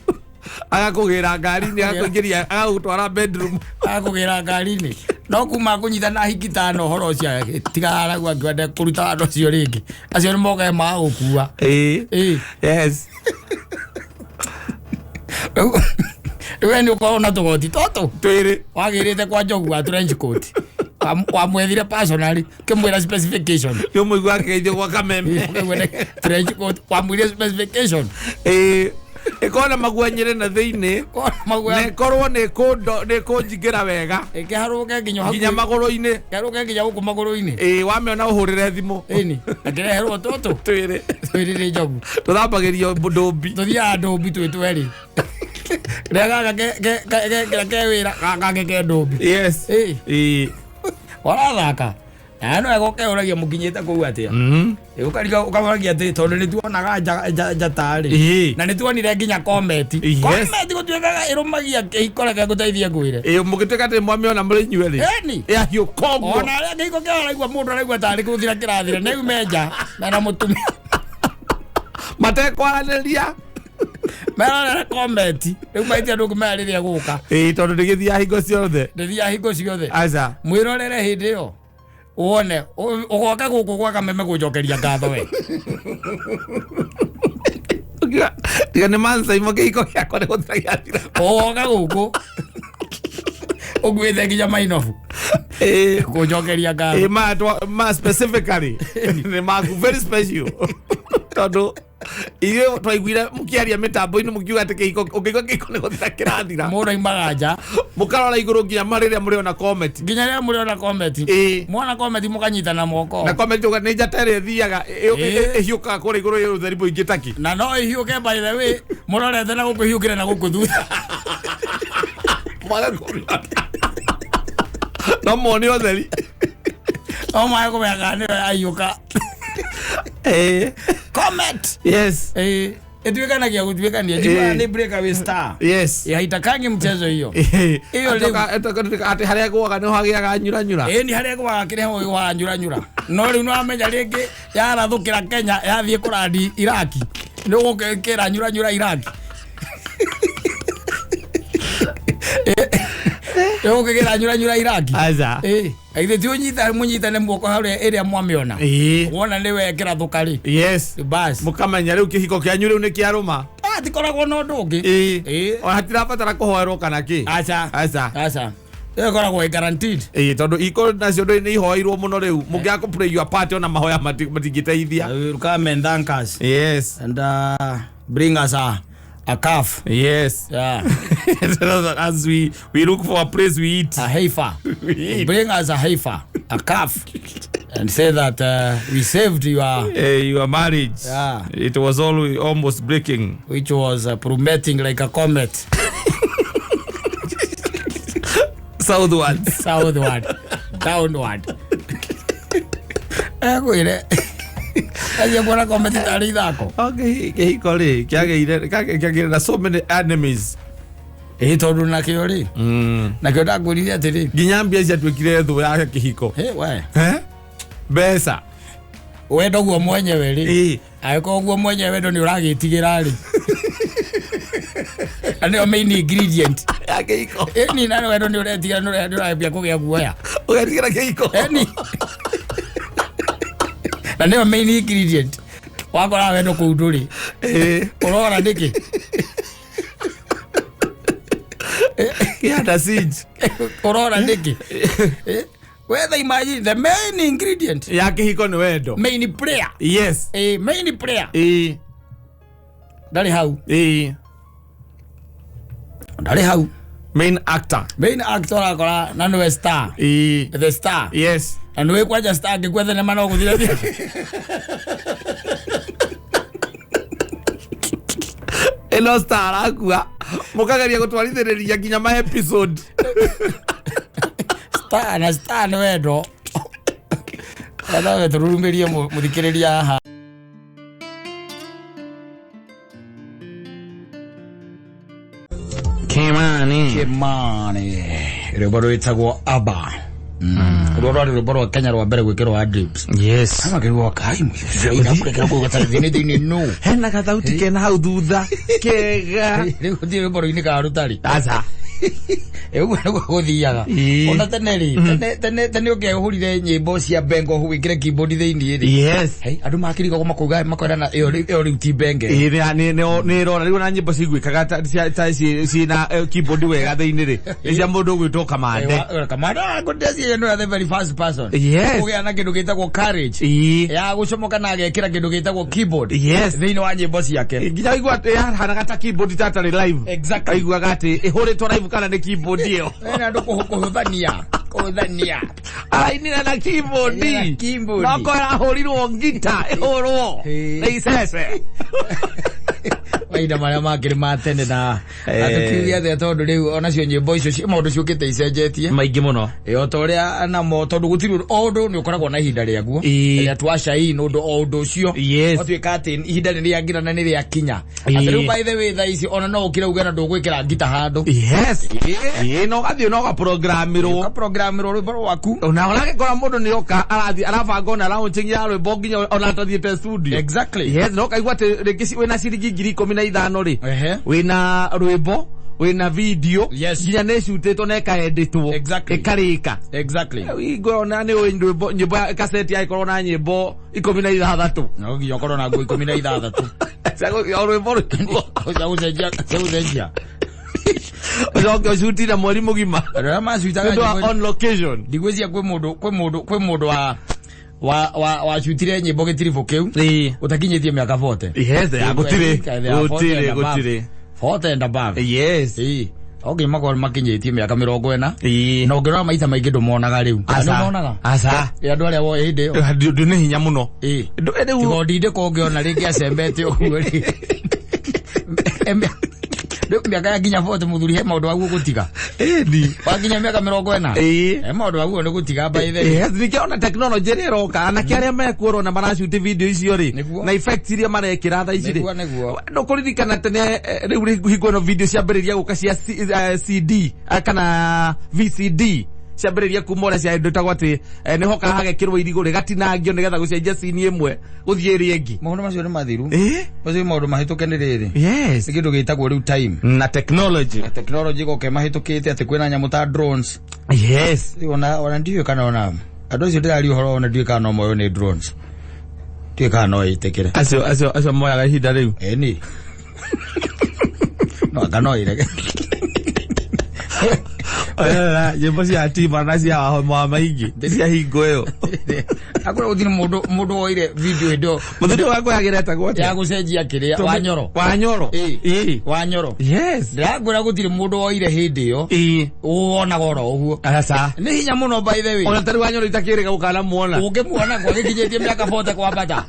Agakũgĩra ngari-inĩ, agakũingĩria, agagũtwara bedroom. Agakũgĩra ngari-inĩ. No kuma kũnyita na hiki tano ũhoro ũcio tigara angĩenda kũruta andũ acio rĩngĩ. Acio nĩ mokaga magũkua. Ĩĩ. Yes. Rĩu we nĩ ũkoragwo na tũgoti tũtũ. Twĩrĩ. Wagĩrĩte kwa Njogu wa trench coat. Wamwethire personally, ũkĩmwĩra specification. Nĩ ũmũigua akĩgeithio gwa Kameme. Trench coat, wamwĩrire specification. Ĩĩ. Ĩkorwo na maguanyĩre na thĩinĩ. Na ĩkorwo nĩ kũnjingĩra wega. Ĩkĩharũke nginya nginya magũrũ-inĩ. Kĩharũke nginya gũkũ magũrũ-inĩ. Ĩĩ, wamĩona ũhũrĩre thimũ. Ĩni, akĩreherwo tũtũ. Twĩrĩ. Twĩrĩ nĩ Njogu. Tũthambagĩrio ndũmbi. Tũthiaga ndũmbi twĩ twerĩ. Rĩa gaka ke wĩra, gaka ke ndũmbi. Yes. Ĩĩ. Warathaka. Na no egũke ũragia mũkinyĩte kũu atĩa. Ũkarika ũkamoragia atĩ tondũ nĩ tuonaga njata rĩ. Na nĩ tuonire nginya kometi. Kometi gũtuĩkaga ĩrũmagia kĩhiko reke ngũteithie ngwĩre. Ĩĩ, mũgĩtuĩka atĩ mwamĩona mũrĩ inyuerĩ. Ĩni. Ĩahiũka ũguo. Ona arĩa kĩhiko kĩao araigua mũndũ araigua tarĩ gũthira kĩrathira nĩ ume nja mena mũtumia. Matekwaranĩria. Merorere kometi. Rĩu maitia ndũkũmenya rĩrĩa gũka. Ĩĩ, tondũ ndĩgĩthiaga hingo ciothe. Ndĩthiaga hingo ciothe. Aca. Mwĩrorere hĩndĩ ĩyo. Wone ũgoka gũkũ gwa Kameme gũnjokeria ngatho we. Tiga nĩ mancaimo kĩhiko gĩakwa nĩ gũthira gĩathira. Ũgoka gũkũ ũkuĩte nginya mainobu. Ĩĩ. Kũnjokeria ngatho. Ĩĩ, ma specifically nĩ maku very special. Tondũ ithuĩ twaiguire mũkĩaria mĩtambo-inĩ mũkiuga atĩ kĩhiko ũngĩigua kĩhiko nĩ gũthira kĩrathira. Mũndũ aimaga nja. Mũkarora igũrũ nginya rĩrĩa mũrĩona kometi. Nginya rĩrĩa mũrĩona kometi. Ĩĩ. Mwona kometi mũkanyitana moko. Na kometi ũga nĩ njata ĩrĩa ĩthiaga ĩhiũkaga kũrĩa igũrũ ĩ ũtheri mũingĩ taki. Na no ĩhiũke by the way mũrorete na gũkũ ĩhiũkĩre na gũkũ thutha. Mwaga kũmĩona. No muone ũtheri. No mwae kũmenya kana nĩyo yahiũka. Comet. Yes. Ituikanagia gutuikania njigua ni breakaway star. Yes. Haitakangi mchezo hiyo. Hiyo ati haria gwaga no hagiaga nyura nyura. Ni haria gwaga kireho gwa nyura nyura. No riu no amenya ringi yarathukira Kenya yathie kurandi Iraki. Ni gukira nyura nyura Iraki. Ni gukira nyura nyura Iraki. Aza. Aithe ti unyita munyitane moko haria ĩrĩa mwamĩona. Wona nĩ wekĩra thũka rĩ. Yes. Bas. Mũkamenya rĩu kĩhiko kĩanyu rĩu nĩ kĩarũma. Tikoragwo na ũndũ ũngĩ. Ona hatirabatara kũhoerwo kana kĩ. Aca. Aca. Aca. Ĩyo ĩkoragwo ĩ guaranteed. Tondũ iko nacio nĩ ihoeirwo mũno rĩu. Mũngĩaga kũ play your part ona mahoya matingĩteithia. Will come and thank us. Yes. And bring us a calf. Yes. Yeah. As we look for a place we eat. A heifer. We eat. Bring us a heifer, a calf, and say that we saved your your marriage. Yeah. It was almost breaking. Which was plummeting like a comet. Southward. Southward. Downward. Aje bora comet tari ithako. Okay, kĩhiko rĩ kĩagĩire na so many enemies. Tondu nakĩo rĩ. Nakĩo ndakwĩrire atĩrĩ. Nginya mbia ciatuĩkire thũ ya kĩhiko. We. Mbeca. Wendo guo mwenyewe rĩ. Angĩkorwo guo mwenyewe ndo nĩ ũragĩtigĩra rĩ. Na nĩyo main ingredient ya kĩhiko. Ĩni na wendo nĩ ũretigĩra nĩ ũrambia kũgĩa guoya. Ũgetigĩra kĩhiko. Ĩni. Na nĩyo main ingredient. Wakora wendo kũu ndũrĩ. Ũrora nĩkĩ? Kĩhanda siege. Ũrora nĩkĩ? Whether imagine the main ingredient ya kĩhiko nĩ wendo. Main player. Yes. Main player. Ndarĩ hau. Ndarĩ hau. Main actor. Main actor akora na nĩwe star. The star. Yes. Na nĩwe kwanja star angĩkua thenema no gũthira. Ĩno star akua mũkageria gũtwarithĩrĩria nginya ma episode. Star na star nĩ wendo. Kana tũrurumĩrie mũthikĩrĩria haha. Kimani. Kimani. Rwĩmbo rwĩtagwo Abba. Rũrũ rwarĩ rwĩmbo rwa Kenya rwa mbere gwĩkĩrwo adlibs. Yes. Amakĩrwo kai mũciĩ gũtarĩ no. Hena gathauti kena hau thutha kega. Rĩu gũtirĩ rwĩmbo rũinĩkaga rũtarĩ. Aca. Ũguo nĩguo gũthiaga. Ona tene rĩ, tene tene ũngĩahũrire nyĩmbo cia bengo wĩkĩre keyboard thĩinĩ rĩ. Yes. Andũ makĩrigagwo makauga makoerana ĩyo rĩu ti benge. Ĩĩ nĩ ĩrora rĩu ona nyĩmbo ciguĩkaga ta ciĩna keyboard wega thĩinĩ rĩ. Nĩ cia mũndũ ũgwĩtwo Kamande. Kamande ngũndeci no the very first person. Yes. Kũgĩa na kĩndũ gĩtagwo courage. Ya gũcomoka na agekĩra kĩndũ gĩtagwo keyboard. Yes. Thĩinĩ wa nyĩmbo ciake. Nginya waigua atĩ yahanaga ta keyboard tatarĩ live. Exactly. Waiguaga atĩ ĩhũrĩtwo live kana nĩ keyboard ĩyo. Ena andũ kũhũthania. Arainĩra na keyboard. Keyboard. No ahũrirwo ngita ĩhũrwo. Nĩ icece. Mahinda marĩa makĩrĩ ma tene na tũkiuge atĩa tondũ rĩu onacio nyĩmbo icio maũndũ ciũkĩte icenjetie. Maingĩ mũno. O ta ũrĩa namo tondũ gũtirĩ o ũndũ nĩ ũkoragwo na ihinda rĩaguo. Rĩrĩa twacai nĩ ũndũ o ũndũ ũcio. Watuĩka atĩ ihinda nĩ rĩangĩra na nĩ rĩakinya. Atĩ rĩu by the way thaa ici ona no ũkire uge na ndũgwĩkĩra ngita handũ. Yes. Ĩĩ no ũgathiĩ na ũgaprogramirwo. Ũgaprogramirwo rwĩmbo rwaku. Na ũragĩkora mũndũ nĩ oka arathiĩ arabanga ona launching ya rwĩmbo nginya ona atathiĩte studio. Exactly. Yes, no ũkaigua atĩ rĩngĩ wĩna ciringi 15,000 rĩ. Wĩna rwĩmbo, wĩna video, nginya nĩ ĩcutĩtwo na ĩkaendĩtwo. Exactly. Ĩkarĩka. Exactly. Ingĩona nĩ ũĩ rwĩmbo nyĩmbo kaseti yagĩkorwo na nyĩmbo 16. No nginya ũkorwo na nguo 16. O rwĩmbo rwĩmbo. Cia gũcenjia. Ũcoke ũcutire mweri mũgima. Andũ arĩa macutaga nyĩmbo on location. Ndigwĩciria kwĩ mũndũ wa wacutire nyĩmbo gĩtiribũ kĩu ũtakinyĩtie mĩaka 40. Yes, gũtirĩ. 40 and above. Yes. Okay, makorwo makinyĩtie mĩaka 40. Na ũngĩrora maita maingĩ ndũmonaga rĩu. Ndũmonaga? Aca. Andũ arĩa woe hĩndĩ ĩyo. Ndũ nĩ hinya mũno. Tiga ũndindĩko ũngĩona rĩngĩ acembete ũguo rĩ. Rĩu mĩaka ya nginya 40 mũthuri he maũndũ waguo gũtiga. Ĩni. Wakinya mĩaka 40. He maũndũ waguo nĩ gũtiga by the way. Yes, ningĩ ona technology ĩrĩa ĩroka anake arĩa mekuo ũrona maracuti video icio rĩ na effects iria marekĩra thaa ici rĩ. Nĩguo. Ndũkũririkana tene rĩu hingo ĩno video ciambĩrĩria gũka cia CD kana VCD ciambĩrĩria kuma ũrĩa ciandĩtagwo atĩ nĩho hagekĩrwo irigũ rĩgatinangio nĩgetha gũcenjia scene ĩmwe gũthiĩ ĩrĩa ĩngĩ. Maũndũ macio nĩ mathiru. Macio maũndũ mahĩtũke nĩ rĩrĩ. Yes. Nĩ kĩndũ gĩtagwo rĩu time. Na technology. Na technology ĩgoka ĩmahĩtũkĩte atĩ kwĩna nyamũ ta drones. Yes. Ona ndiũĩ kana ona andũ acio ndĩraria ũhoro ona ndiũĩ kana no moywo nĩ drones. Ndiũĩ kana no ĩtĩkĩre. Acio moyaga ihinda rĩu. Ĩni. No anga no ĩrege. Nyĩmbo cia tima na cia wa maingĩ cia hingo ĩyo. Akorwo gũtirĩ mũndũ woire video hĩndĩ ĩyo. Mũthuri wakwa etagwo atĩa? Ya gũcenjia kĩrĩa Wanyoro. Wanyoro. Wanyoro. Yes. Ndĩrakwĩra gũtirĩ mũndũ woire hĩndĩ ĩyo. Wonaga oro ũguo. Aca. Nĩ hinya mũno by the way. Ona tarĩu Wanyoro itakĩrĩga gũkanamuona. Ũngĩmuona kwa gĩkinyĩtie mĩaka 40 kwambata.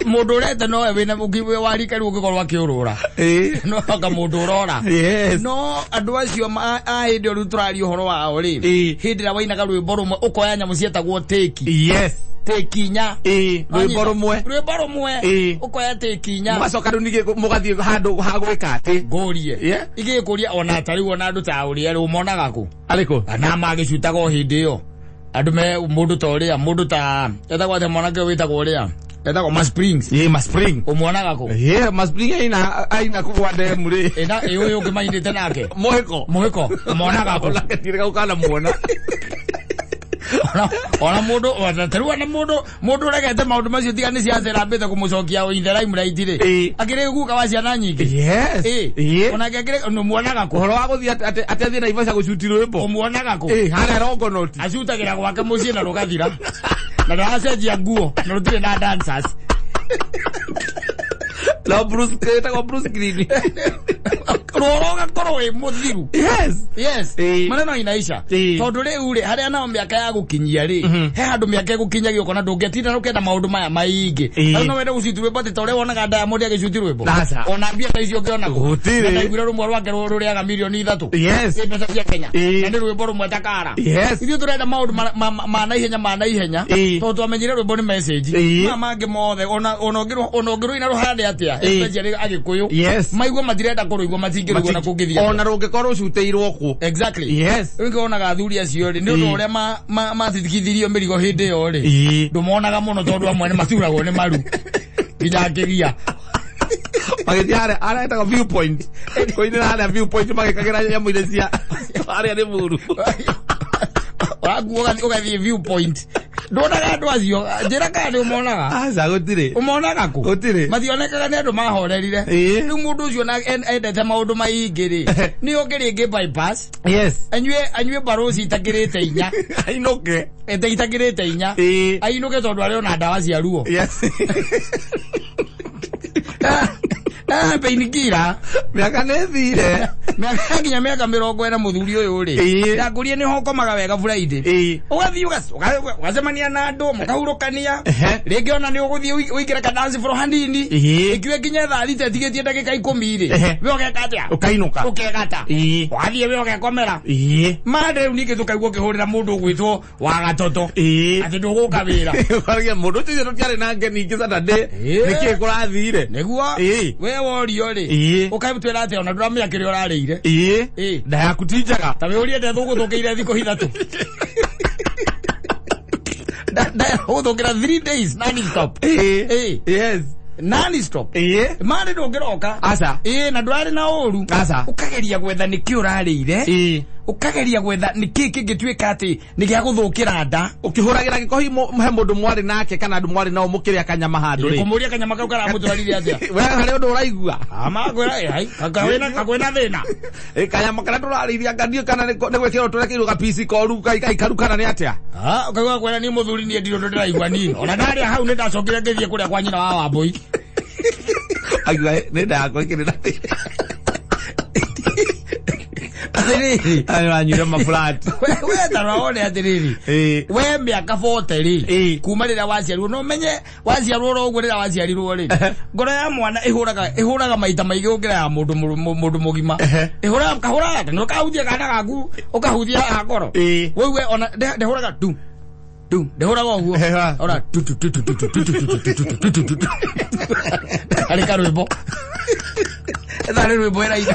Mũndũ ũrete nowe wĩna wĩ wa rika rĩu ũngĩkorwo akĩũrũra. No anga mũndũ ũrora. Yes. No andũ acio a hĩndĩ ĩyo rĩu tũraria ũhoro wao rĩ. Hĩndĩ ĩrĩa wainaga rwĩmbo rũmwe ũkoya nyamũ cietagwo teki. Yes. Teki inya. Rwĩmbo rũmwe. Rwĩmbo rũmwe. Ũkoya teki inya. Mũgacoka rĩu ningĩ mũgathiĩ handũ ha gwĩka atĩ. Ngũrie. Igĩkũria ona ta rĩu ona andũ ta ũrĩa rĩu ũmonaga kũ? Arĩkũ? Na magĩcutaga o hĩndĩ ĩyo. Andũ me mũndũ ta ũrĩa, mũndũ ta etagwo atĩa mwanake wĩtagwo ũrĩa? Etagwo Ma Springs. Ma Spring. Ũmuonaga kũ? Ma Spring aina kũgwa ndemu rĩ. Ĩna ũyũ ũngĩ mainĩte nake. Mũhĩko. Mũhĩko. Ũmonaga kũ? Onake ndirĩ gũkanamuona. Ona mũndũ, ona tarĩu ona mũndũ ũregete maũndũ macio tiga nĩ ciaca ĩrambĩte kũmũcokia in the limelight rĩ. Akĩrĩ guka wa ciana nyingĩ. Yes. Onake akĩrĩ ũmuonaga kũ? Ũhoro wa gũthiĩ atĩ athiĩ Naivasha gũcuti rwĩmbo. Ũmuonaga kũ? Harĩa Rongonoti. Acutagĩra gwake mũciĩ na rũgathira. Na ndaracenjia nguo na rũtirĩ na dancers. No Bruce, etagwo Bruce Green. Rũhoro ũgakorwo wĩ mũthiru. Yes. Yes. Maneno inaisha. Tondũ rĩu rĩ harĩa nao mĩaka ya gũkinyia rĩ, he handũ mĩaka ĩgũkinyagia ũkona ndũngĩtinda na ũkenda maũndũ maya maingĩ. Rĩu no wende gũcuti rwĩmbo atĩ ta ũrĩa wonaga Diamond agĩcuti rwĩmbo. Ona mbia ta icio ũngĩona kũ? Gũtirĩ. Na ndaiguire rũmwe rwake rũrĩaga milioni 3. Yes. Ĩ mbeca cia Kenya. Na nĩ rwĩmbo rũmwe ta kara. Yes. Ithuĩ tũrenda maũndũ ma naihenya ma naihenya. Tondũ twamenyire rwĩmbo nĩ message. Maya mangĩ mothe ona ũngĩrũina rũhande atĩa, especially Agĩkũyũ. Yes. Maigua matirenda kũrũigua matingĩrũigua. Matingĩrugwo na kũngĩthiĩ. Ona rũngĩkorwo rũcutĩirwo kũ. Exactly. Yes. Rĩu wonaga athuri acio rĩ, nĩ ũndũ ũrĩa mathithikithirio mĩrigo hĩndĩ ĩyo rĩ, ndũmonaga mũno tondũ amwe nĩ maturagwo nĩ maru nginya ngĩgia. Magĩthiĩ harĩa harĩa hetagwo viewpoint. Kũinĩra harĩa viewpoint magĩkagĩra nyamũ iria cia harĩa nĩ mũru. Ũrakuo ũgathiĩ viewpoint. Nduonaga andũ acio, njĩra kana nĩ ũmonaga? Aca gũtirĩ. Ũmonaga kũ? Gũtirĩ. Mationekaga nĩ andũ mahorerire. Rĩu mũndũ ũcio na endete maũndũ maingĩ rĩ, nĩ oke rĩngĩ bypass. Yes. Anyue barosi itakĩrĩte inya. Ainũke. Itakĩrĩte inya. Ainũke tondũ arĩ ona ndawa cia ruo. Yes. Painkiller. Mĩaka nĩ ĩthire. Mĩaka nginya mĩaka 40 mũthuri ũyũ rĩ. Ndakũrie nĩ hokomaga wega Friday. Ũgathiĩ ũgacemania na andũ mũkahurũkania. Rĩngĩ ona nĩ ũgũthiĩ ũingĩre ka dance floor hanini. Ĩkiwe nginya thaa thita ĩtigĩtie ndagĩka 10 rĩ. We ũgeka atĩa? Ũkainũka. Ũkegata. Ũgathiĩ we ũgekomera. Mande rĩu ningĩ tũkaigua ũkĩhũrĩra mũndũ ũgwĩtwo wa gatoto. Atĩ ndũgũka wĩra. Ũkaria mũndũ ũcio tũtiarĩ na ngeni ingĩ Saturday. Nĩkĩĩ kũrathire? Nĩguo. We worio rĩ. Ũkamũtwĩra atĩa ona ndũramenya kĩrĩa ũrarĩire. Nda yaku ti njega. Ta wĩũrie ndethũgũthũkĩire thikũ 3. Ndagũthũkĩra 3 days non stop. Yes. Non stop. Mande ndũngĩroka. Aca. Na ndũrarĩ na ũru. Aca. Ũkageria gwetha nĩkĩ ũrarĩire. Ũkageria gwetha nĩkĩ kĩngĩtuĩka atĩ nĩ gĩa gũthũkĩra nda. Ũkĩhũragĩra gĩko hihi he mũndũ mwarĩ nake kana andũ mwarĩ nao mũkĩrĩa kanyama handũ rĩ. Kũmũria kanyama kau karamũtwarire atĩa? We harĩ ũndũ ũraigua? Makwĩra hai, kakwĩna thĩna. Kanyama karĩa tũrarĩirie anga ndiũĩ kana nĩ gwĩkĩrwo tũrekĩirwo gapici koru gaikaru kana nĩ atĩa? Ũkaigua kwĩra niĩ mũthuri niĩ ndirĩ ũndũ ndĩraigua niĩ. Ona ndarĩa hau nĩ ndacokire ngĩthiĩ kũrĩa kwa nyina wa Wambũi. Akiuga nĩ nda yakwa ĩkĩrĩ na thĩna. Atĩrĩrĩ. Ayo anyuire maflat. We tarora wone atĩrĩrĩ. We mĩaka 40 rĩ, kuma rĩrĩa waciarirwo, no menye waciarwo oro ũguo rĩrĩa waciarirwo rĩ, ngoro ya mwana ĩhũraga maita maingĩ gũkĩra ya mũndũ mũgima. Ĩhũraga kahũraga, nĩ ũkahutia kana gaku, ũkahutia haha ngoro. Wewe ona ndĩhũraga tu. Tu, ndĩhũraga ũguo. Ora tu tu tu tu tu tu tu tu tu tu tu tu tu tu. Harĩ karwĩmbo. Etha rwĩmbo ĩraina.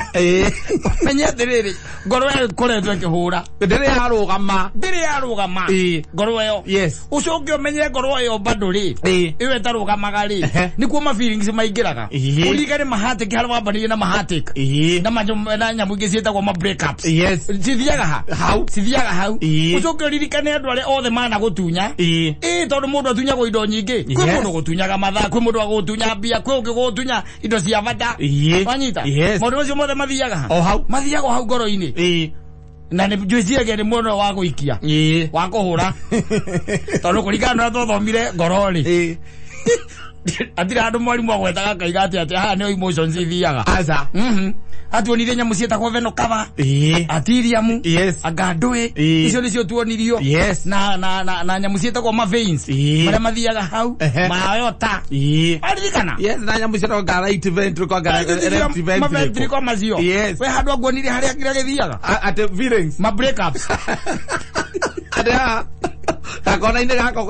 Menye atĩrĩrĩ, ngoro ĩyo ĩkoretwo ĩkĩhũra. Ndĩrĩ yarũgama. Ndĩrĩ yarũgama. Ngoro ĩyo. Yes. Ũcoke ũmenye ngoro ĩyo bado rĩ. Ĩyo ĩtarũgamaga rĩ. Nĩkuo ma feelings maingĩraga. Ũririkane mahatĩk harĩa wambanĩirie na mahatĩk. Na nyamũ ingĩ ciĩtagwo ma breakups. Yes. Cithiaga ha? Hau. Cithiaga hau. Ũcoke ũririkane andũ arĩa othe managũtunya. Tondũ mũndũ atunyagwo indo nyingĩ. Kwĩ mũndũ gũtunyaga mathaa, kwĩ mũndũ agũtunya mbia, kwĩ ũngĩ gũtunya indo cia bata. Wanyita? Maũndũ macio mothe mathiaga ha? O hau. Mathiaga o hau ngoro-inĩ. Na nĩ njwĩciragia nĩ mwena wa gũikia. Wa kũhũra. Tondũ kũringana na ũrĩa twathomire ngoro rĩ. Hatirĩ handũ mwarimũ agwetaga akaiga atĩ haha nĩho emotions ithiaga. Aca. Atuonirie nyamũ ciĩtagwo veno cover. Atiriamu. Yes. Anga ndũĩ. Icio nĩcio tuonirio. Yes. Na nyamũ ciĩtagwo ma veins. Marĩa mathiaga hau. Mayota. Aririkana? Yes, na nyamũ ciĩtagwo nga right ventricle, nga left ventricle. Ma ventricle macio. Yes. We handũ anguonirie harĩa kĩrĩa gĩthiaga. Atĩ feelings. Ma breakups. Atĩ haha. Gakona-inĩ gaka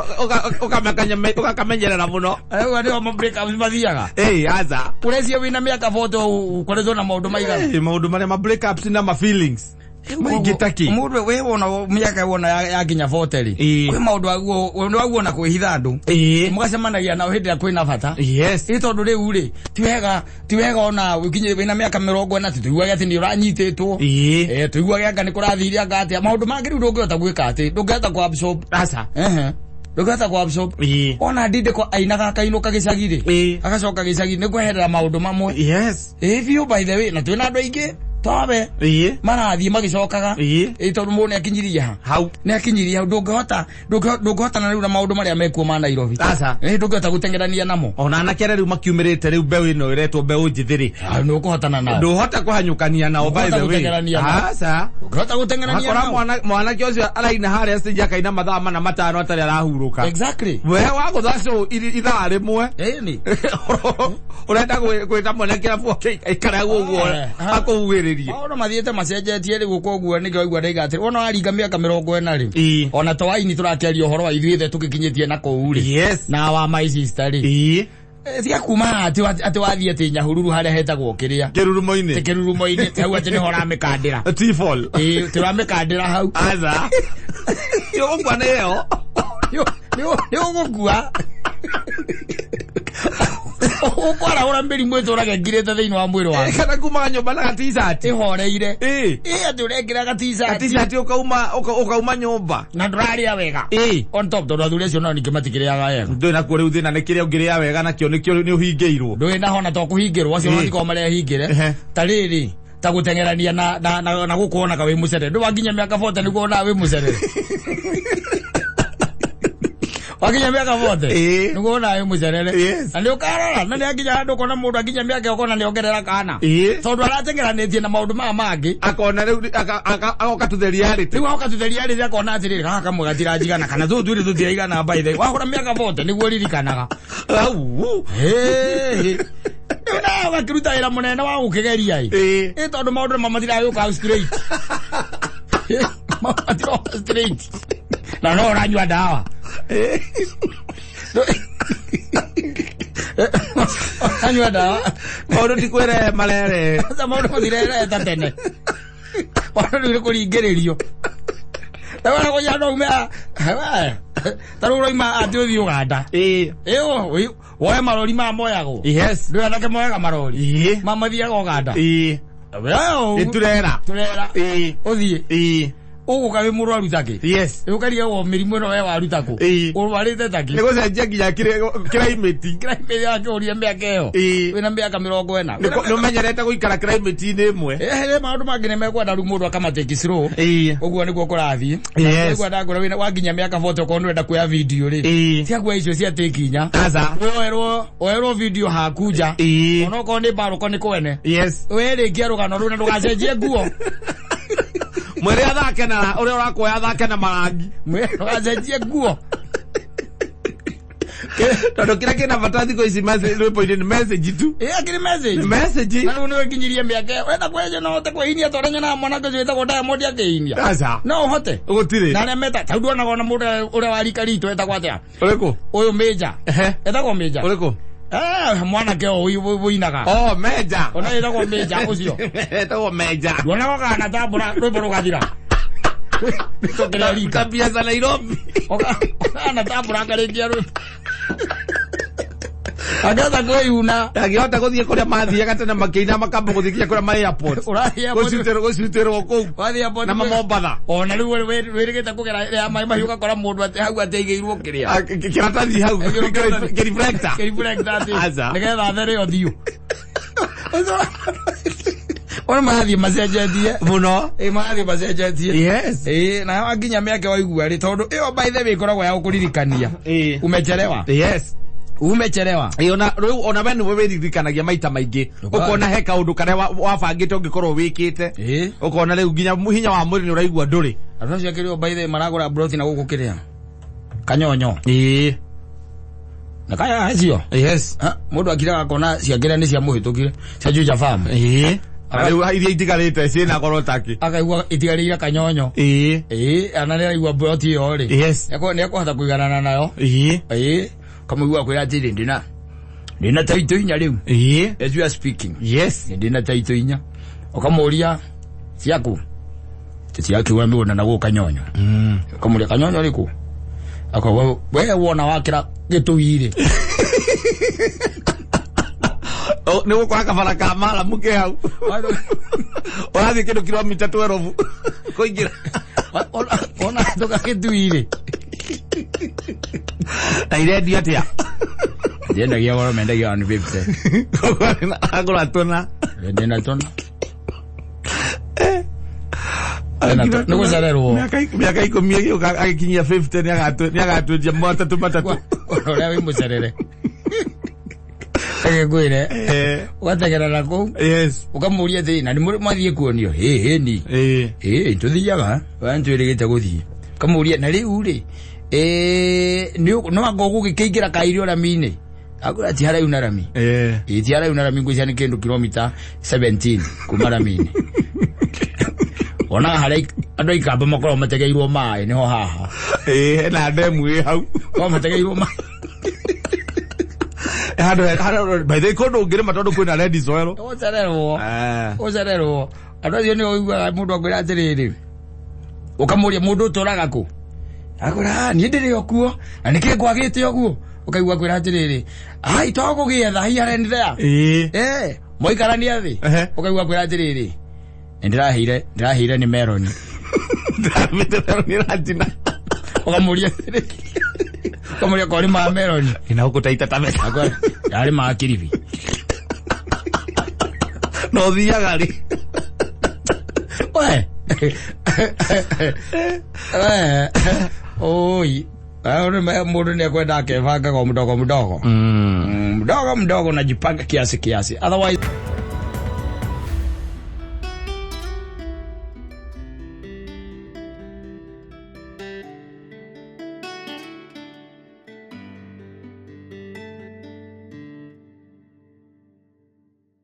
ũgakamenyerera mũno. Rĩu nĩho ma breakups mathiaga. Aca. Ũrecia wĩna mĩaka 40 ũkoretwo na maũndũ maigana. Maũndũ marĩa ma breakups na ma feelings. Maingĩ ta kĩ? Mũndũ we wona mĩaka wona ya nginya 40 rĩ. Kwĩ maũndũ aguo na kwĩhitha andũ. Mũgacemanagia nao hĩndĩ ĩrĩa kwĩna bata. Yes. Tondũ rĩu rĩ, ti wega ona ũkinye wĩna mĩaka 40 tũiguage atĩ nĩ ũranyitĩtwo. Tũiguage anga nĩ kũrathire anga atĩa. Maũndũ mangĩ rĩu ndũngĩhota gwĩka atĩ, ndũngĩhota kũ absorb. Aca. Ndũngĩhota kũ absorb. Ona ndindĩko ainaga akainũka gĩcagi rĩ. Agacoka gĩcagi nĩ kweherera maũndũ mamwe. Yes. Biũ by the way, na twĩna andũ aingĩ tobe. Marathiĩ magĩcokaga. Tondũ mũndũ nĩakinyirie ha. Hau. Nĩakinyirie hau, ndũngĩhota na rĩu na maũndũ marĩa mekuo ma Nairobi. Aca. Ndũngĩhota gũteng'erania namo. Ona anake arĩa rĩu makiumĩrĩte rĩu mbeũ ĩno ĩretwo mbeũ njĩthĩ rĩ. Nĩũkũhotana nao. Ndũhota kũhanyũkania nao by the way. Aca. Ndũngĩhota gũteng'erania nao. Wakora mwanake ũcio araina harĩa stage akaina mathaa 4 5 atarĩ arahurũka. Exactly. We wagũtha show ithaa rĩmwe. Ĩni. Ũrenda gwĩta mwanake arabu aikare ũguo akũhuhĩrĩrie. Maũndũ mathiĩte macenjetie rĩu koguo nĩkĩo waigua ndaiga atĩrĩ, wona waringa mĩaka 40 rĩ. Ona to waini tũrakĩaria ũhoro wa ithuĩ ithe tũgĩkinyĩtie na kũu rĩ. Yes. Na wa my sister rĩ. Tiga kuma ati ati wathie ati Nyahururu haria hetagwo kiria Kirurumo-ini Kirurumo-ini hau ati niho uramikandira T-fall turamikandira hau aza yo ngwa neyo ni ugukua ukwara ura mĩrimũ ĩtũraga ĩngirĩte thĩinĩ wa mwĩrĩ waku kana kuma nyũmba na ga-t-shirt ĩhoreire atĩ ũrekĩra ga-t-shirt ũkauma nyũmba na ndũrarĩa wega on top tondũ athuri acio nao ningĩ matikĩrĩaga wega ndũĩ nakuo rĩu thĩna nĩ kĩrĩa ũngĩrĩa wega nakĩo nĩkĩo nĩ ũhingĩirwo ndũĩ naho na to kũhingĩrwo acio matikoragwo marehingĩre ta rĩrĩ ta gũteng'erania na gũkuonaga wĩ mũcerere ndũ wakinya mĩaka 40 nĩguo wonaga wĩ mũcerere wakinya miaka 40 niguo wona wĩ mũcerere na nĩ ũkarora na nĩ akinya handũ ũkona mũndũ akinya mĩaka ũkona nĩ ongerera kana tondũ arateng'eranĩtie na maũndũ maya mangĩ akona rĩu agoka to the reality rĩu agoka to the reality akona atĩrĩrĩ gaka kamwe gatiranjigana kana tũtũ twĩrĩ tũtiraigana by the way wahũra mĩaka 40 nĩguo ũririkanaga rĩu nawe ũgakĩruta wĩra mũnene wa gũkĩgeria ĩ tondũ maũndũ nĩmo matiragĩũka straight matiroka straight na no ũranyua ndawa anyua ndawa maũndũ ti kwĩrehe marere maũndũ matirere ta tene maũndũ rĩu nĩ kũringĩrĩrio ta kũnya no ume ta rĩu ũroima atĩ ũthiĩ Ũganda woe marori maya moyagwo yes ndũĩ anake moyaga marori mamathiaga Ũganda turera ũthiĩ ũgũka wĩ mũrwaru takĩ yes ũkarigagwo mĩrimũ ĩno we waruta kũ ũrwarĩte takĩ nĩ gũcenjia nginya climate climate yakĩũria mĩaka ĩyo wĩna mĩaka 40 nĩ ũmenyerete gũikara climate-inĩ ĩmwe maũndũ mangĩ nĩ mekwenda rĩu mũndũ akamatake slow ũguo nĩguo kũrathiĩ kwenda ngũra wĩna wakinya mĩaka 40 okorwo nĩwenda kuoya video rĩ tia kuoya icio cia take inya woerwo video haku nja onokorwo nĩ mbarũko nĩ kwene werĩkia rũgano rũu na ndũgacenjie nguo mwere athake na ũrĩa ũrakuoya athake na marangi ndũgacenjie nguo tondũ kĩrĩa kĩna bata thikũ ici rwĩmbo-inĩ nĩ message tu akĩrĩ message message na rĩu nĩwe nginyirie mĩaka ĩyo wenda kwenja no ũhote kwĩinia ta ũrĩa nyonaga mwanake ũcio wĩtagwo Diamond akĩinia aca no ũhote gũtirĩ na arĩa meta ta rĩu nduonaga ona mũndũ ũrĩa wa rika ritũ etagwo atĩa ũrĩkũ ũyũ Major etagwo Major ũrĩkũ mwanake ũyũ ũinaga oh Major ona ĩtagwo Major ũcio etagwo Major nduonaga kana tambũra rwĩmbo rũgathira rika tabia za Nairobi kana tambũra akarĩkia rwĩmbo akĩhota kwĩyuna akĩhota gũthiĩ kũrĩa mathiaga tene makĩina makamba gũthiĩ nginya kũrĩa ma airport gũcutĩrwo kũu na mamombatha ona rĩu wĩrĩgĩte kũgera ya maĩ mahiũ ũgakora mũndũ atĩ hau atĩ aigĩirwo kĩrĩa kĩratathi hau kĩriflector kĩriflector atĩ nĩgetha athere ũthiũ ona marathiĩ macenjetie mũno marathiĩ macenjetie yes na wakinya mĩaka waigua rĩ tondũ ĩyo by the way ĩkoragwo ya gũkũririkania umechelewa yes umechelewa ona rĩu ona we nĩwe wĩririkanagia maita maingĩ ũkona he kaũndũ karĩa wabangĩte ũngĩkorwo wĩkĩte ũkona rĩu nginya hinya wa mwĩrĩ nĩ ũraigua ndũrĩ andũ acio akĩrĩ by the way maragũra broti na gũkũ kĩrĩa Kanyonyo na kaya acio yes mũndũ akiraga akona ciakĩrĩa nĩ cia mũhĩtũkire cia Juja Farm rĩu iria itigarĩte ciĩna goro takĩ akaigua itigarĩire Kanyonyo ana nĩ araigua broti ĩyo rĩ yes nĩ ekũhota kũiganana nayo kamũigua kwĩra atĩrĩ ndĩna taito inya rĩu as we are speaking yes ndĩna taito inya ũkamũria ciaku ciakiuga mĩgũnda na gũkũ Kanyonyo ũkamũria Kanyonyo rĩkũ akauga we wona wakĩra gĩtũi rĩ nĩ gũkora kabara ka maramu ke hau ũrathiĩ kĩndũ kilomita 12 kũingĩra ona tũka gĩtũi rĩ na irendio atĩa ndiendagia goro mendagia 150 agũra tũna ndĩna tũna nĩ gũcererwo mĩaka 10 ĩgĩũka agĩkinyia 50 nĩ agatwĩtia matatũ matatũ ũrĩa wĩ mũcerere agĩkwĩre ũgategerera na kũu yes ũkamũria atĩrĩ na nĩ mwathiĩ kuonio hĩni tũthiaga nĩtwĩrĩgĩte gũthiĩ ũkamũria na rĩu rĩ no anga ũgũgĩkĩingĩra kairio rami-inĩ akwĩra ti haraihu na rami ti haraihu na rami ngwĩciria nĩ kĩndũ kilomita 17 kuma rami-inĩ onaga harĩa andũ a Ikamba makoragwo mategeirwo maĩ nĩho haha hena ndemu ĩ hau makoragwo mategeirwo maĩ Handũ handũ by the way kũndũ ũngĩrĩma tondũ kwĩna red soil. Ũcererwo. Ũcererwo. Andũ acio nĩ ũiguaga mũndũ akwĩra atĩrĩrĩ, ũkamũria mũndũ ũtũraga kũ, akwĩra, "Ah, niĩ ndĩrĩ o kuo na nĩkĩ ngwagĩte ũguo?" Ũkaigua akwĩra atĩrĩrĩ, ai to gũgĩetha here and there. Moikarania thĩ. Ũkaigua akwĩra atĩrĩrĩ, nĩ ndĩraheire ndĩraheire nĩ meroni. Ndĩramĩte nĩ Ũkamũria atĩrĩrĩ, ũkamũria korĩ ma meroni. Ina huko taita Taveta. Akwĩra, yarĩ ma Kilifi. No thiaga rĩ. We. We. Oi. Mũndũ nĩ ekwenda akebangaga o mdogo mdogo. Mdogo mdogo, unajipanga kiasi kiasi. Otherwise